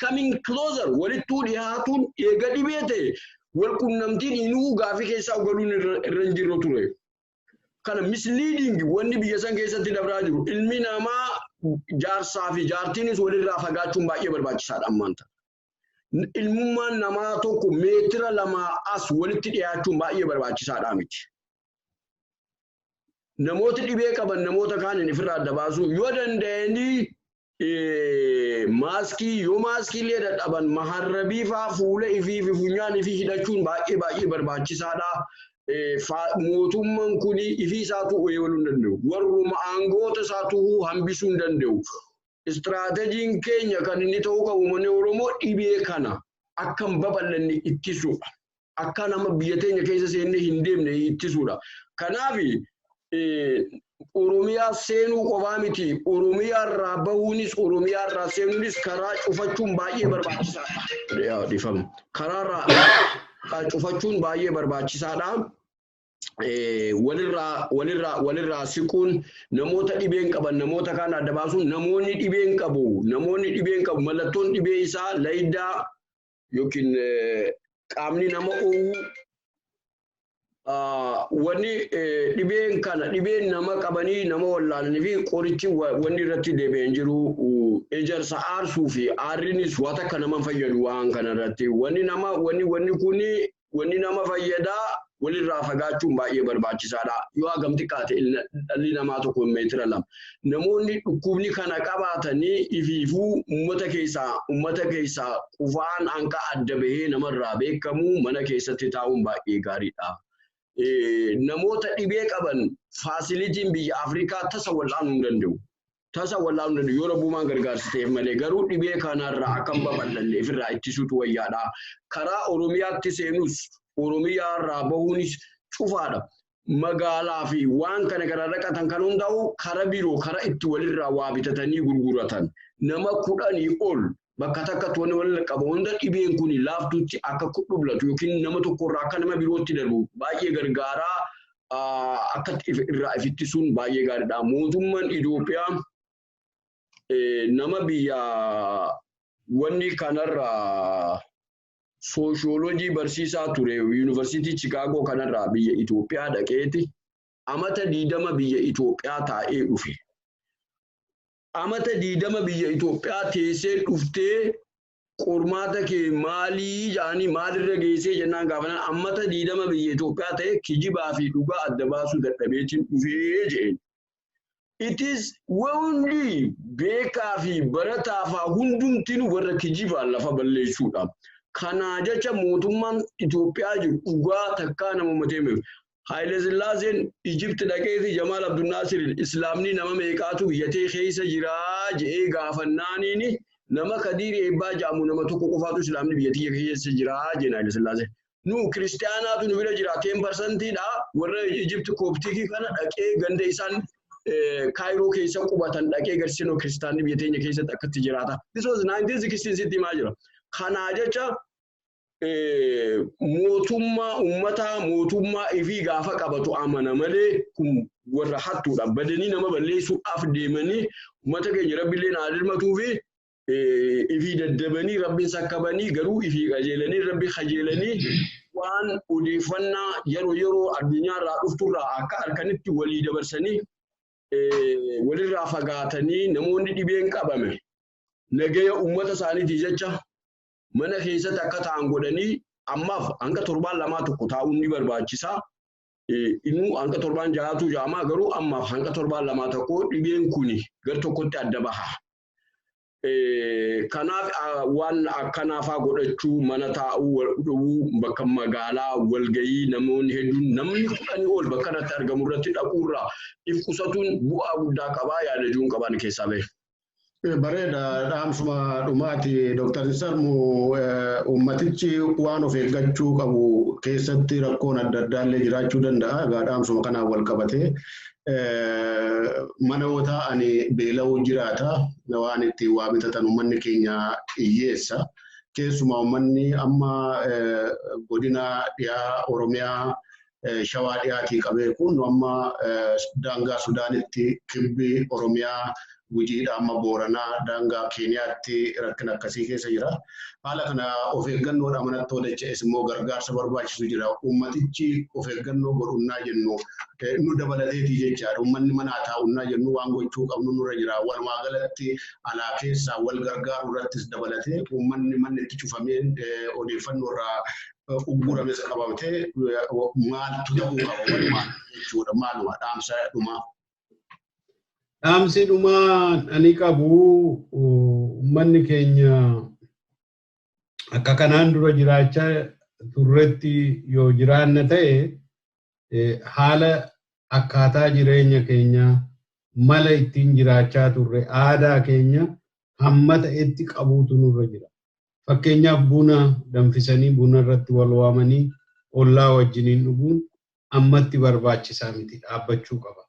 coming closer, walittuu dhiyaatuun eega dhibee ta'e, walqunnamtiin inuu gaafii keessaa galuun irra hin jirru ture. Kana misleading wanni biyya san keessatti dabraa jiru, ilmi namaa jaarsaa fi jaartiinis walirraa fagaachuun baay'ee barbaachisaadha ammaan tana. Ilmummaan namaa tokko meetira 2 as walitti dhiyaachuun baay'ee barbaachisaadha miti. Namooti dhibee qaban namoota kaaniin ofirraa adda baasuu yoo danda'anii maaskii godhachuu. Maaskii yoo maaskii illee dadhaban maharrabii fa'aa fuula ifii fi funyaan ifii hidhachuun baay'ee baay'ee barbaachisaadha. Mootummaan kun ifii isaatu eegaluu hin danda'u. Warruma aangoota isaatu hambisuu hin danda'u. Istiraatejiin keenya kan inni ta'uu qabu manni Oromoo dhibee kana akka hin babal'anne ittisuudha. Akka nama biyya teenya keessa seennee hin deemne ittisuudha. Kanaaf Oromiyaa seenuu qofaa miti. Oromiyaa irraa bahuunis Oromiyaa irraa seenuunis karaa cufachuun baay'ee barbaachisaadha. Dhiifama. Karaa irraa cufachuun baay'ee barbaachisaadha. Walirraa siquun, namoota dhibeen qaban namoota kaan adda baasuun, namoonni dhibeen qabu mallattoon dhibee isaa layidaa yookiin qaamni nama oowwu, wanni dhibeen kana dhibeen nama qabanii nama wallaalanii fi qorichi wanni irratti deebi'een jiru. Ejersa aarsuu fi aarrinis waan takka nama fayyadu. Waan kana irratti wanni nama wanni wanni kuni wanni nama fayyadaa walirraa fagaachuun baay'ee barbaachisaadha. Yoo hagam xiqqaate dhalli namaa tokko meetira 2. Namoonni dhukkubni kana qabaatanii ifiifuu uummata keessaa qufaan hanqa adda bahee namarraa beekamu mana keessatti taa'uun baay'ee gaariidha. Namoota dhibee qaban facilityn biyya Afrikaa tasa wal'aanuu hin danda'u. Tasa wal'aanuu hin danda'u yoo rabbumaan gargaarsiteef malee, garuu dhibee kanarraa akka hin babal'anne ofirraa ittisuutu wayyaadha. Karaa Oromiyaatti seenus Oromiyaa irraa bahuunis cufaadha. Magaalaa fi waan kana gara dhaqatan kan hundaa'u kara biroo kara itti walirraa waa bitatanii gurguratan. Nama 10 ol bakka takkatti wanni wal qabu hunda dhibeen kun laaftutti akka kudhublatu yookiin nama tokkorraa akka nama birootti darbu baay'ee gargaaraa, akka irraa ifittisuun baay'ee gaariidha. Mootummaan Itoophiyaa nama biyya wanni kanarraa sooshoolojii barsiisaa ture Yuunivarsiitii Chikaagoo kanarraa biyya Itoophiyaa dhaqeeti amata 20 biyya Itoophiyaa taa'ee dhufe. Amata 20 biyya Itoophiyaa teessee dhuftee qormaata kee maalii jedhanii maalirra geessee jennaan gaafanaan, amata 20 biyya Itoophiyaa ta'e kijibaa fi dhugaa adda baasuu dadhabeetiin dhufee jedheen. It is only beekaa fi barataa faa hundumtinuu warra kijibaan lafa balleessuudha. Kanaa jecha mootummaan Itoophiyaa jiru dhugaa takkaa nama uummatee miti. Haayile Sillaaseen Ijipti dhaqeeti Jamaal Abdulnaasir Islaamni nama meeqaatu biyyatee keessa jiraa jedhee gaafannaaniin, nama Kadiir Eebbaa jedhamu nama tokko qofaatu Islaamni biyyattii keessa jiraa jedhan Haayile Sillaaseen. Nu kiristaanaatu nu bira jira 10%dha. Warra Ijipti Kooptikii kana dhaqee ganda isaan Kaayiroo keessa qubatan dhaqee garsiisnoo kiristaanni biyya teenya keessatti akkatti jiraata. This was 1916 sitti himaa jira. Kanaa jecha mootummaa uummataa mootummaa ifii gaafa qabatu amana malee kun warra hattuudha. Badanii nama balleessuudhaaf deemanii uummata keenya rabbiillee naa dirmatuu fi ifii daddabanii rabbiin sakkabanii, garuu ifii qajeelanii rabbi qajeelanii waan odeeffannaa yeroo yeroo addunyaarraa dhufturraa akka harkanitti walii dabarsanii walirraa fagaatanii, namoonni dhibeen qabame nagaya uummata isaaniitii jecha mana keessatti akka ta'an godhanii ammaaf hanga torbaan lamaa tokko taa'uun ni barbaachisa. Inuu hanga torbaan ja'aatu ja'amaa, garuu ammaaf hanga torbaan lamaa tokko dhibeen kuni gar tokkotti adda baha. Kanaaf waan akkanaafaa godhachuu, mana taa'uu dhowwuu, bakka magaalaa walgayii namoonni hedduun namni 10 ol bakka irratti argamu irratti dhaquurraa if qusatuun bu'aa guddaa qabaa yaadachuun qaban keessaa bahe. Bareeda, dhaamsuma dhumaati. Dooktar Sarmu, uummatichi waan of eeggachuu qabu keessatti rakkoon adda addaa illee jiraachuu danda'a. Egaa dhaamsuma kanaan wal qabatee mana yoo taa'an beela'uu jiraata. Waan ittiin waa bitatan uummanni keenya hiyyeessa. Keessumaa uummanni amma godina dhiyaa Oromiyaa Shawaa dhiyaatii qabee kun amma daangaa Sudaanitti, kibbi Oromiyaa Gujiidha amma Booranaa daangaa Keeniyaatti rakkina akkasii keessa jira. Haala kana of eeggannoodha manatti hojjeches immoo gargaarsa barbaachisu jira. Uummatichi of eeggannoo godhunnaa jennu nu dabalateetii jechaadha. Uummanni manaa taa'unnaa jennu waan gochuu qabnu nurra jira. Walumaa galatti alaa keessaa wal gargaaruu irrattis dabalatee uummanni manni itti cufamee odeeffannoo irraa uggurames qabatee maaltu ta'uu qaba walumaa jechuudha. Maaluma dhaamsa dhumaa? Dhaamsi dhumaa ani qabu Uummanni keenya akka kanaan dura jiraachaa turretti yoo jiraanna ta'e, haala akkaataa jireenya keenyaa, mala ittiin jiraachaa turre, aadaa keenya hamma ta'etti qabuutu nurra jira. Fakkeenyaaf, buna danfisanii buna irratti wal waamanii ollaa wajjiniin dhuguun ammatti barbaachisaa miti, dhaabbachuu qaba.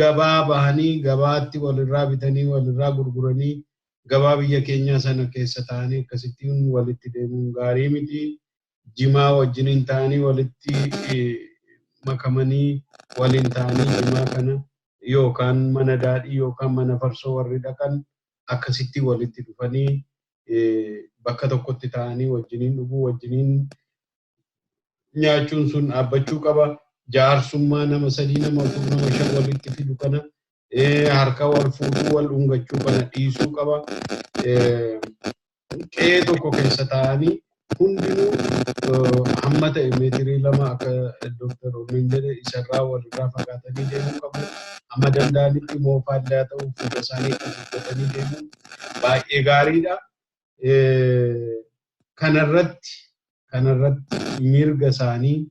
Gabaa bahanii gabaatti walirraa bitanii walirraa gurguranii gabaa biyya keenyaa sana keessa ta'anii akkasittiin walitti deemuun gaarii miti. Jimaa wajjiniin ta'anii walitti makamanii waliin ta'anii jimaa kana yookaan mana daadhii yookaan mana farsoo warri dhaqan akkasitti walitti dhufanii bakka tokkotti ta'anii wajjiniin dhuguu, wajjiniin nyaachuun sun dhaabbachuu qaba. Jaarsummaa nama sadii, nama afur, nama shan walitti fidu kana, harka wal fuudhuu, wal dhungachuu kana dhiisuu qaba. Qe'ee tokko keessa ta'anii hundinuu hamma ta'e meetirii 2, akka Dooktar Onneen jedhe, isarraa walirraa fagaatanii deemuu qabu. Hamma danda'anitti moofaallee haa ta'u fuula isaanii haguuggatanii deemuun baay'ee gaariidha. Kanarratti mirga isaanii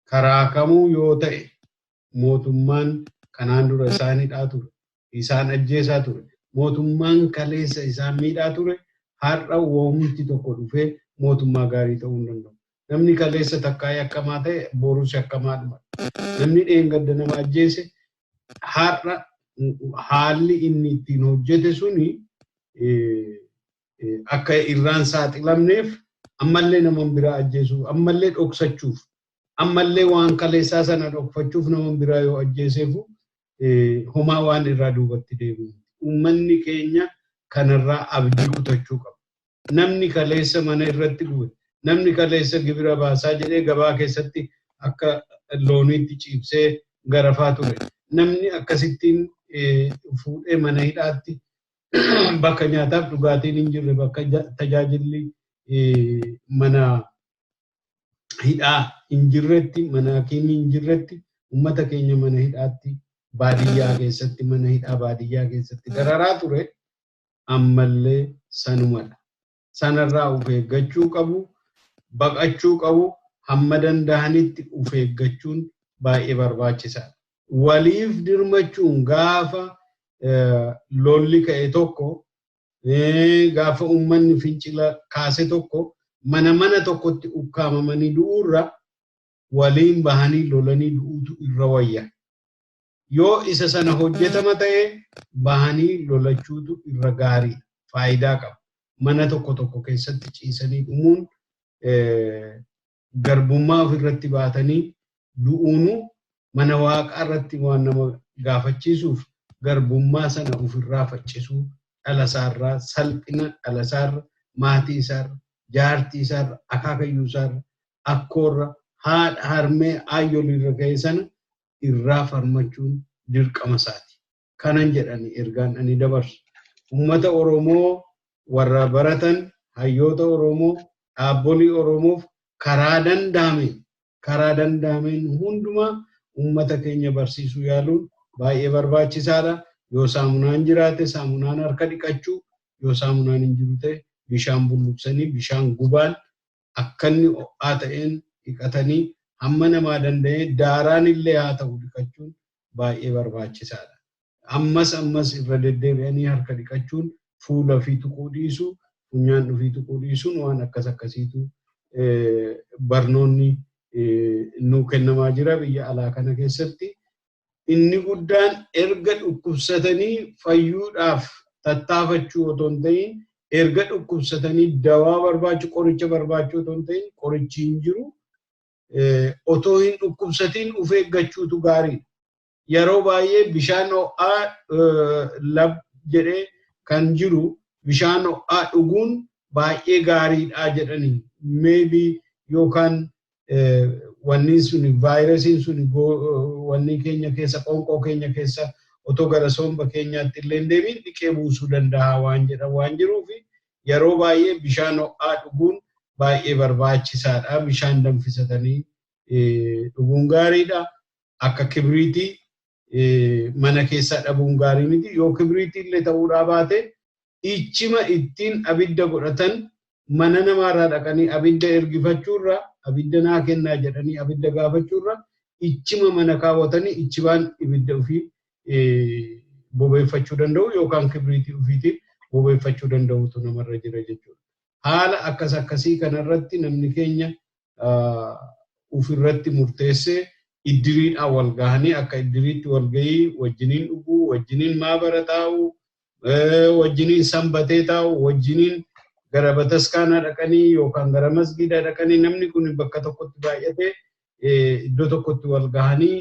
karaa kamuu yoo ta'e, mootummaan kanaan dura isaan hidhaa ture, isaan ajjeesaa ture, mootummaan kaleessa isaan miidhaa ture, har'a woomti tokko dhufee mootummaa gaarii ta'uu hin danda'u. Namni kaleessa takkaa yakkamaa ta'e borus yakkamaadhuma. Namni dheengadda nama ajjeese har'a haalli inni ittiin hojjete suni akka irraan saaxilamneef ammallee nama biraa ajjeesuuf, ammallee dhoksachuuf, ammallee waan kaleessaa sana dhokfachuuf nama biraa yoo ajjeeseefu homaa waan irraa duubatti deebi'u. Uummanni keenya kanarraa abdii kutachuu qaba. Namni kaleessa mana irratti gube, namni kaleessa gibira baasaa jedhee gabaa keessatti akka looniitti ciibsee garafaa ture. Namni akkasittiin fuudhee mana hidhaatti, bakka nyaataaf dhugaatiin hin jirre, bakka tajaajilli mana hidhaa hin jirretti, mana hakiimii hin jirretti, uummata keenya mana hidhaatti baadiyyaa keessatti, mana hidhaa baadiyyaa keessatti dararaa ture, ammallee sanumadha. Sanarraa of eeggachuu qabu, baqachuu qabu, hamma danda'anitti of eeggachuun baay'ee barbaachisaadha. Waliif dirmachuun, gaafa lolli ka'e tokko, gaafa uummanni fincila kaase tokko, mana mana tokkotti ukkaamamanii du'uurra waliin bahanii lolanii du'uutu irra wayya. Yoo isa sana hojjetama ta'e, bahanii lolachuutu irra gaariidha. Faayidaa qaba. Mana tokko tokko keessatti ciisanii dhumuun, garbummaa ofirratti baatanii du'uunu mana waaqaa irratti waan nama gaafachiisuuf, garbummaa sana ofirraa faccisuu, dhala isaarraa, salphina dhala isaarra, maatii isaarra, jaartii isaarra, akaakayyuu isaarra, akkoorra, haadha, harmee, aayyoliirra ga'e sana irraa falmachuun dirqama isaati. Kanan jedhani ergaan ani dabarsu. Uummata Oromoo warra baratan, hayyoota Oromoo, dhaabbolii Oromoof karaa danda'ameen hundumaa uummata keenya barsiisuu yaaluun baay'ee barbaachisaadha. Yoo saamunaan jiraate saamunaan harka dhiqachuu, yoo saamunaan hin jiru ta'e bishaan bulluqsanii, bishaan gubaan akka inni ho'aa ta'een dhiqatanii, hamma namaa danda'ee daaraan illee haa ta'u dhiqachuun baay'ee barbaachisaadha. Ammas ammas irra deddeebi'anii harka dhiqachuun, fuula fi tuquu dhiisuu, funyaan ofii tuquu dhiisuun, waan akkas akkasiitu barnoonni nuu kennamaa jira biyya alaa kana keessatti. Inni guddaan erga dhukkubsatanii fayyuudhaaf tattaafachuu otoo hin ta'in, erga dhukkubsatanii dawaa barbaachuu, qoricha barbaachuu otoo hin ta'in, qorichi hin jiru, otoo hin dhukkubsatiin of eeggachuutu gaariidha. Yeroo baay'ee bishaan ho'aa lab jedhee kan jiru, bishaan ho'aa dhuguun baay'ee gaariidha jedhanii, maybe yookaan wanni suni, vaayirasiin suni wanni keenya keessa, qoonqoo keenya keessa otoo gara somba keenyaatti illee hin deemin dhiqee buusuu danda'a waan jedhan waan jiruuf, yeroo baay'ee bishaan ho'aa dhuguun baay'ee barbaachisaadha. Bishaan danfisatanii dhuguun gaariidha. Akka kibriitii mana keessaa dhabuun gaarii miti. Yoo kibriitii illee ta'uudhaa baate Ichima ittiin abidda godhatan mana namaarraa dhaqanii abidda ergifachuurra abidda naa kennaa jedhanii abidda gaafachuurra ichima mana kaawwatanii ichibaan ibidda ofii bobeeffachuu danda'u yookaan kibriitii ofiitiin bobeeffachuu danda'utu namarra jira jechuudha. Haala akkas akkasii kanarratti namni keenya ofirratti murteessee iddiriidhaan wal gahanii akka iddiriitti wal gahii wajjiniin dhuguu, wajjiniin maabara taa'uu, wajjiniin sanbatee taa'u, wajjiniin gara bataskaanaa dhaqanii yookaan gara masgiidaa dhaqanii namni kun bakka tokkotti baay'atee iddoo tokkotti wal gahanii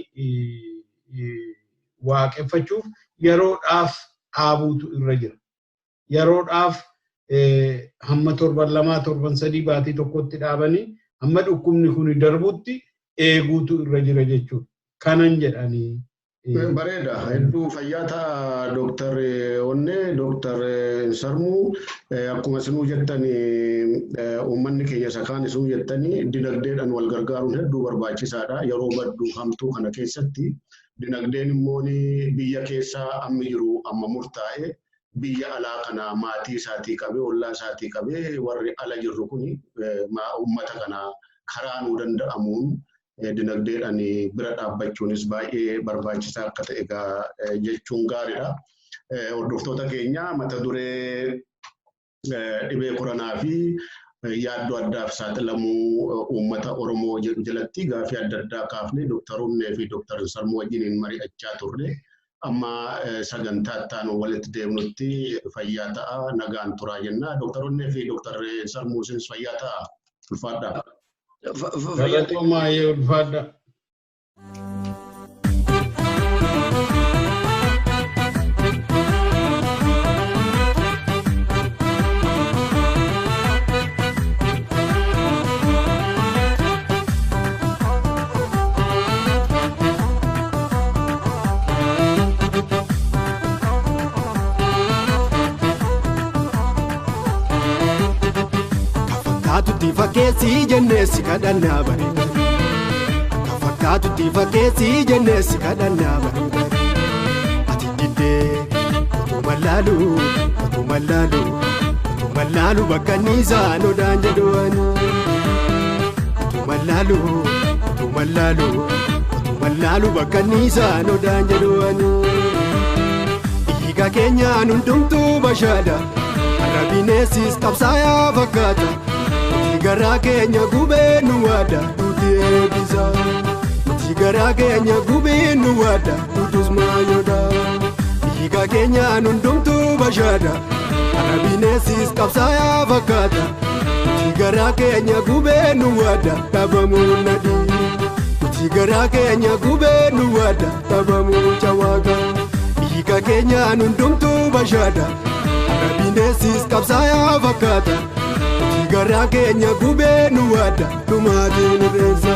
waaqeffachuuf yeroodhaaf dhaabuutu irra jira. Yeroodhaaf hamma torban 2 torban 3 baatii tokkotti dhaabanii hamma dhukkubni kun darbutti eeguutu irra jira jechuudha. Kanan jedhanii. Bareeda. Hedduu fayyaa ta'a Dooktar Onnee, Dooktar Sarmuu. Akkuma isinuu jettan uummanni keenya isa kaan isinuu jettanii dinagdeedhaan wal gargaaruun hedduu barbaachisaadha. Yeroo baddu hamtuu kana keessatti dinagdeen immoo biyya keessaa ammi jiru amma murtaa'e biyya alaa kana maatii isaatii qabee ollaa isaatii qabee warri ala jirru kuni uummata kana karaa nuu danda'amuun dinagdeedhaan bira dhaabbachuunis baay'ee barbaachisaa akka ta'e jechuun gaariidha. Hordoftoota keenya mata duree dhibee koronaa fi yaaddoo addaaf saaxilamuu uummata Oromoo jedhu jalatti gaafii adda addaa kaafne Dooktar Onnee fi Dooktar Sarmuu wajjiniin mari'achaa turre. Amma sagantaa itti walitti deemnutti fayyaa ta'a nagaan turaa jenna. Dooktar Onnee fi Dooktar Sarmuu isinis fayyaa ta'a. Ulfaadhaa. Galatoomaa ulfaadhaa. Fakkaatutti fakkeessii jennee si kadhannaa bareeda. Akka fakkaatutti fakkeessii jennee si kadhannaa bareeda. Ati diddee utuma laalu utuma laalu utuma laalu bakka niisaan odaan jedhu ani. Utuma laalu utuma laalu utuma laalu bakka niisaan odaan jedhu ani. Dhiiga keenyaan hundumtuu bashaadha. Har'a bineensis qabsaayaa fakkaata. Garaa keenya gubee nu waada nuti eebbisa. Nuti garaa keenya gubee nu waada nutus maayoodha. Dhiiga keenyaan hundumtuu bashaadha. Har'a bineensis qabsaayaa fakkaata. Nuti garaa keenya gubee nu waada dhabamuu nadii. Nuti garaa keenya gubee nu waada dhabamuu chawaaqa. Dhiiga keenyaan hundumtuu bashaadha. Har'a bineensis qabsaayaa fakkaata. Garaa keenya gubee nu waada dhumaatiin irreessa.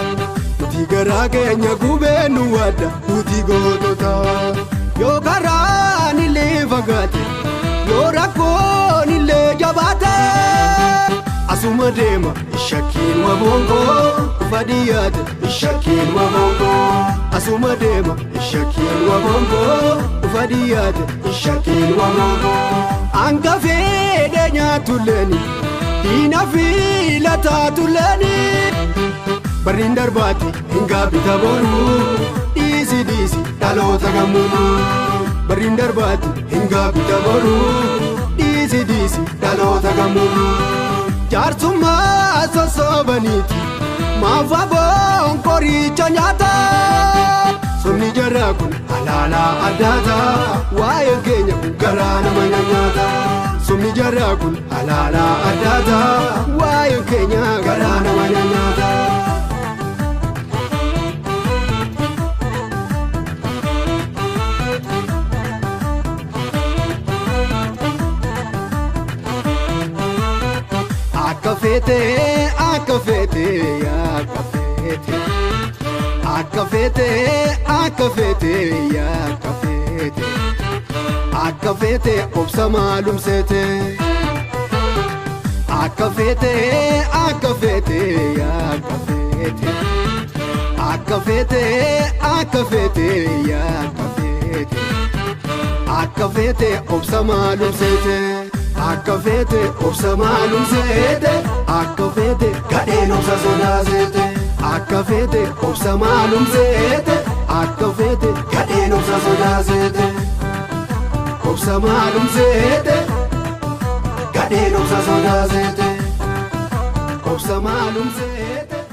Nuti garaa keenya gubee nu waada nuti gootota. Yoo karaan illee fagaate yoo rakkoon illee jabaate. Asuma deema shakkiin waboongoo dhufa dhiyaate shakkiin waboongoo. Asuma deema shakkiin waboongoo dhufa dhiyaate shakkiin waboongoo. Hanga fedhe nyaatuleeni. Diina filataa tuleeni barriin darbaatti hin gaabbita boruu dhiisi dhiisi dhaloota gammuu barriin darbaatti hin gaabbita boruu dhiisi dhiisi dhaloota gammuu jaarsummaa sossobaniiti maaf aboon qoricha nyaata somni jaraa kun halaalaa addaata waa'een keenya kun garaa nama nyaata. Somni jaraa kun halaalaa addaata waa'een keenya garaa nama nyaata. Akka feete akka feete akka feete akka feete akka feete akka feete. Akka feete obsa maalumseete. Akka feete akka feete akka feete. Akka feete akka feete akka feete. Akka feete obsa maalumseete. Akka feete obsa maalum seete, akka feete gadheen obsa sodaaseete. Akka feete obsa maalum seete, akka feete gadheen obsa sodaaseete. Obsa maalum seete, gadheen obsa sodaaseete. Obsa maalum seete.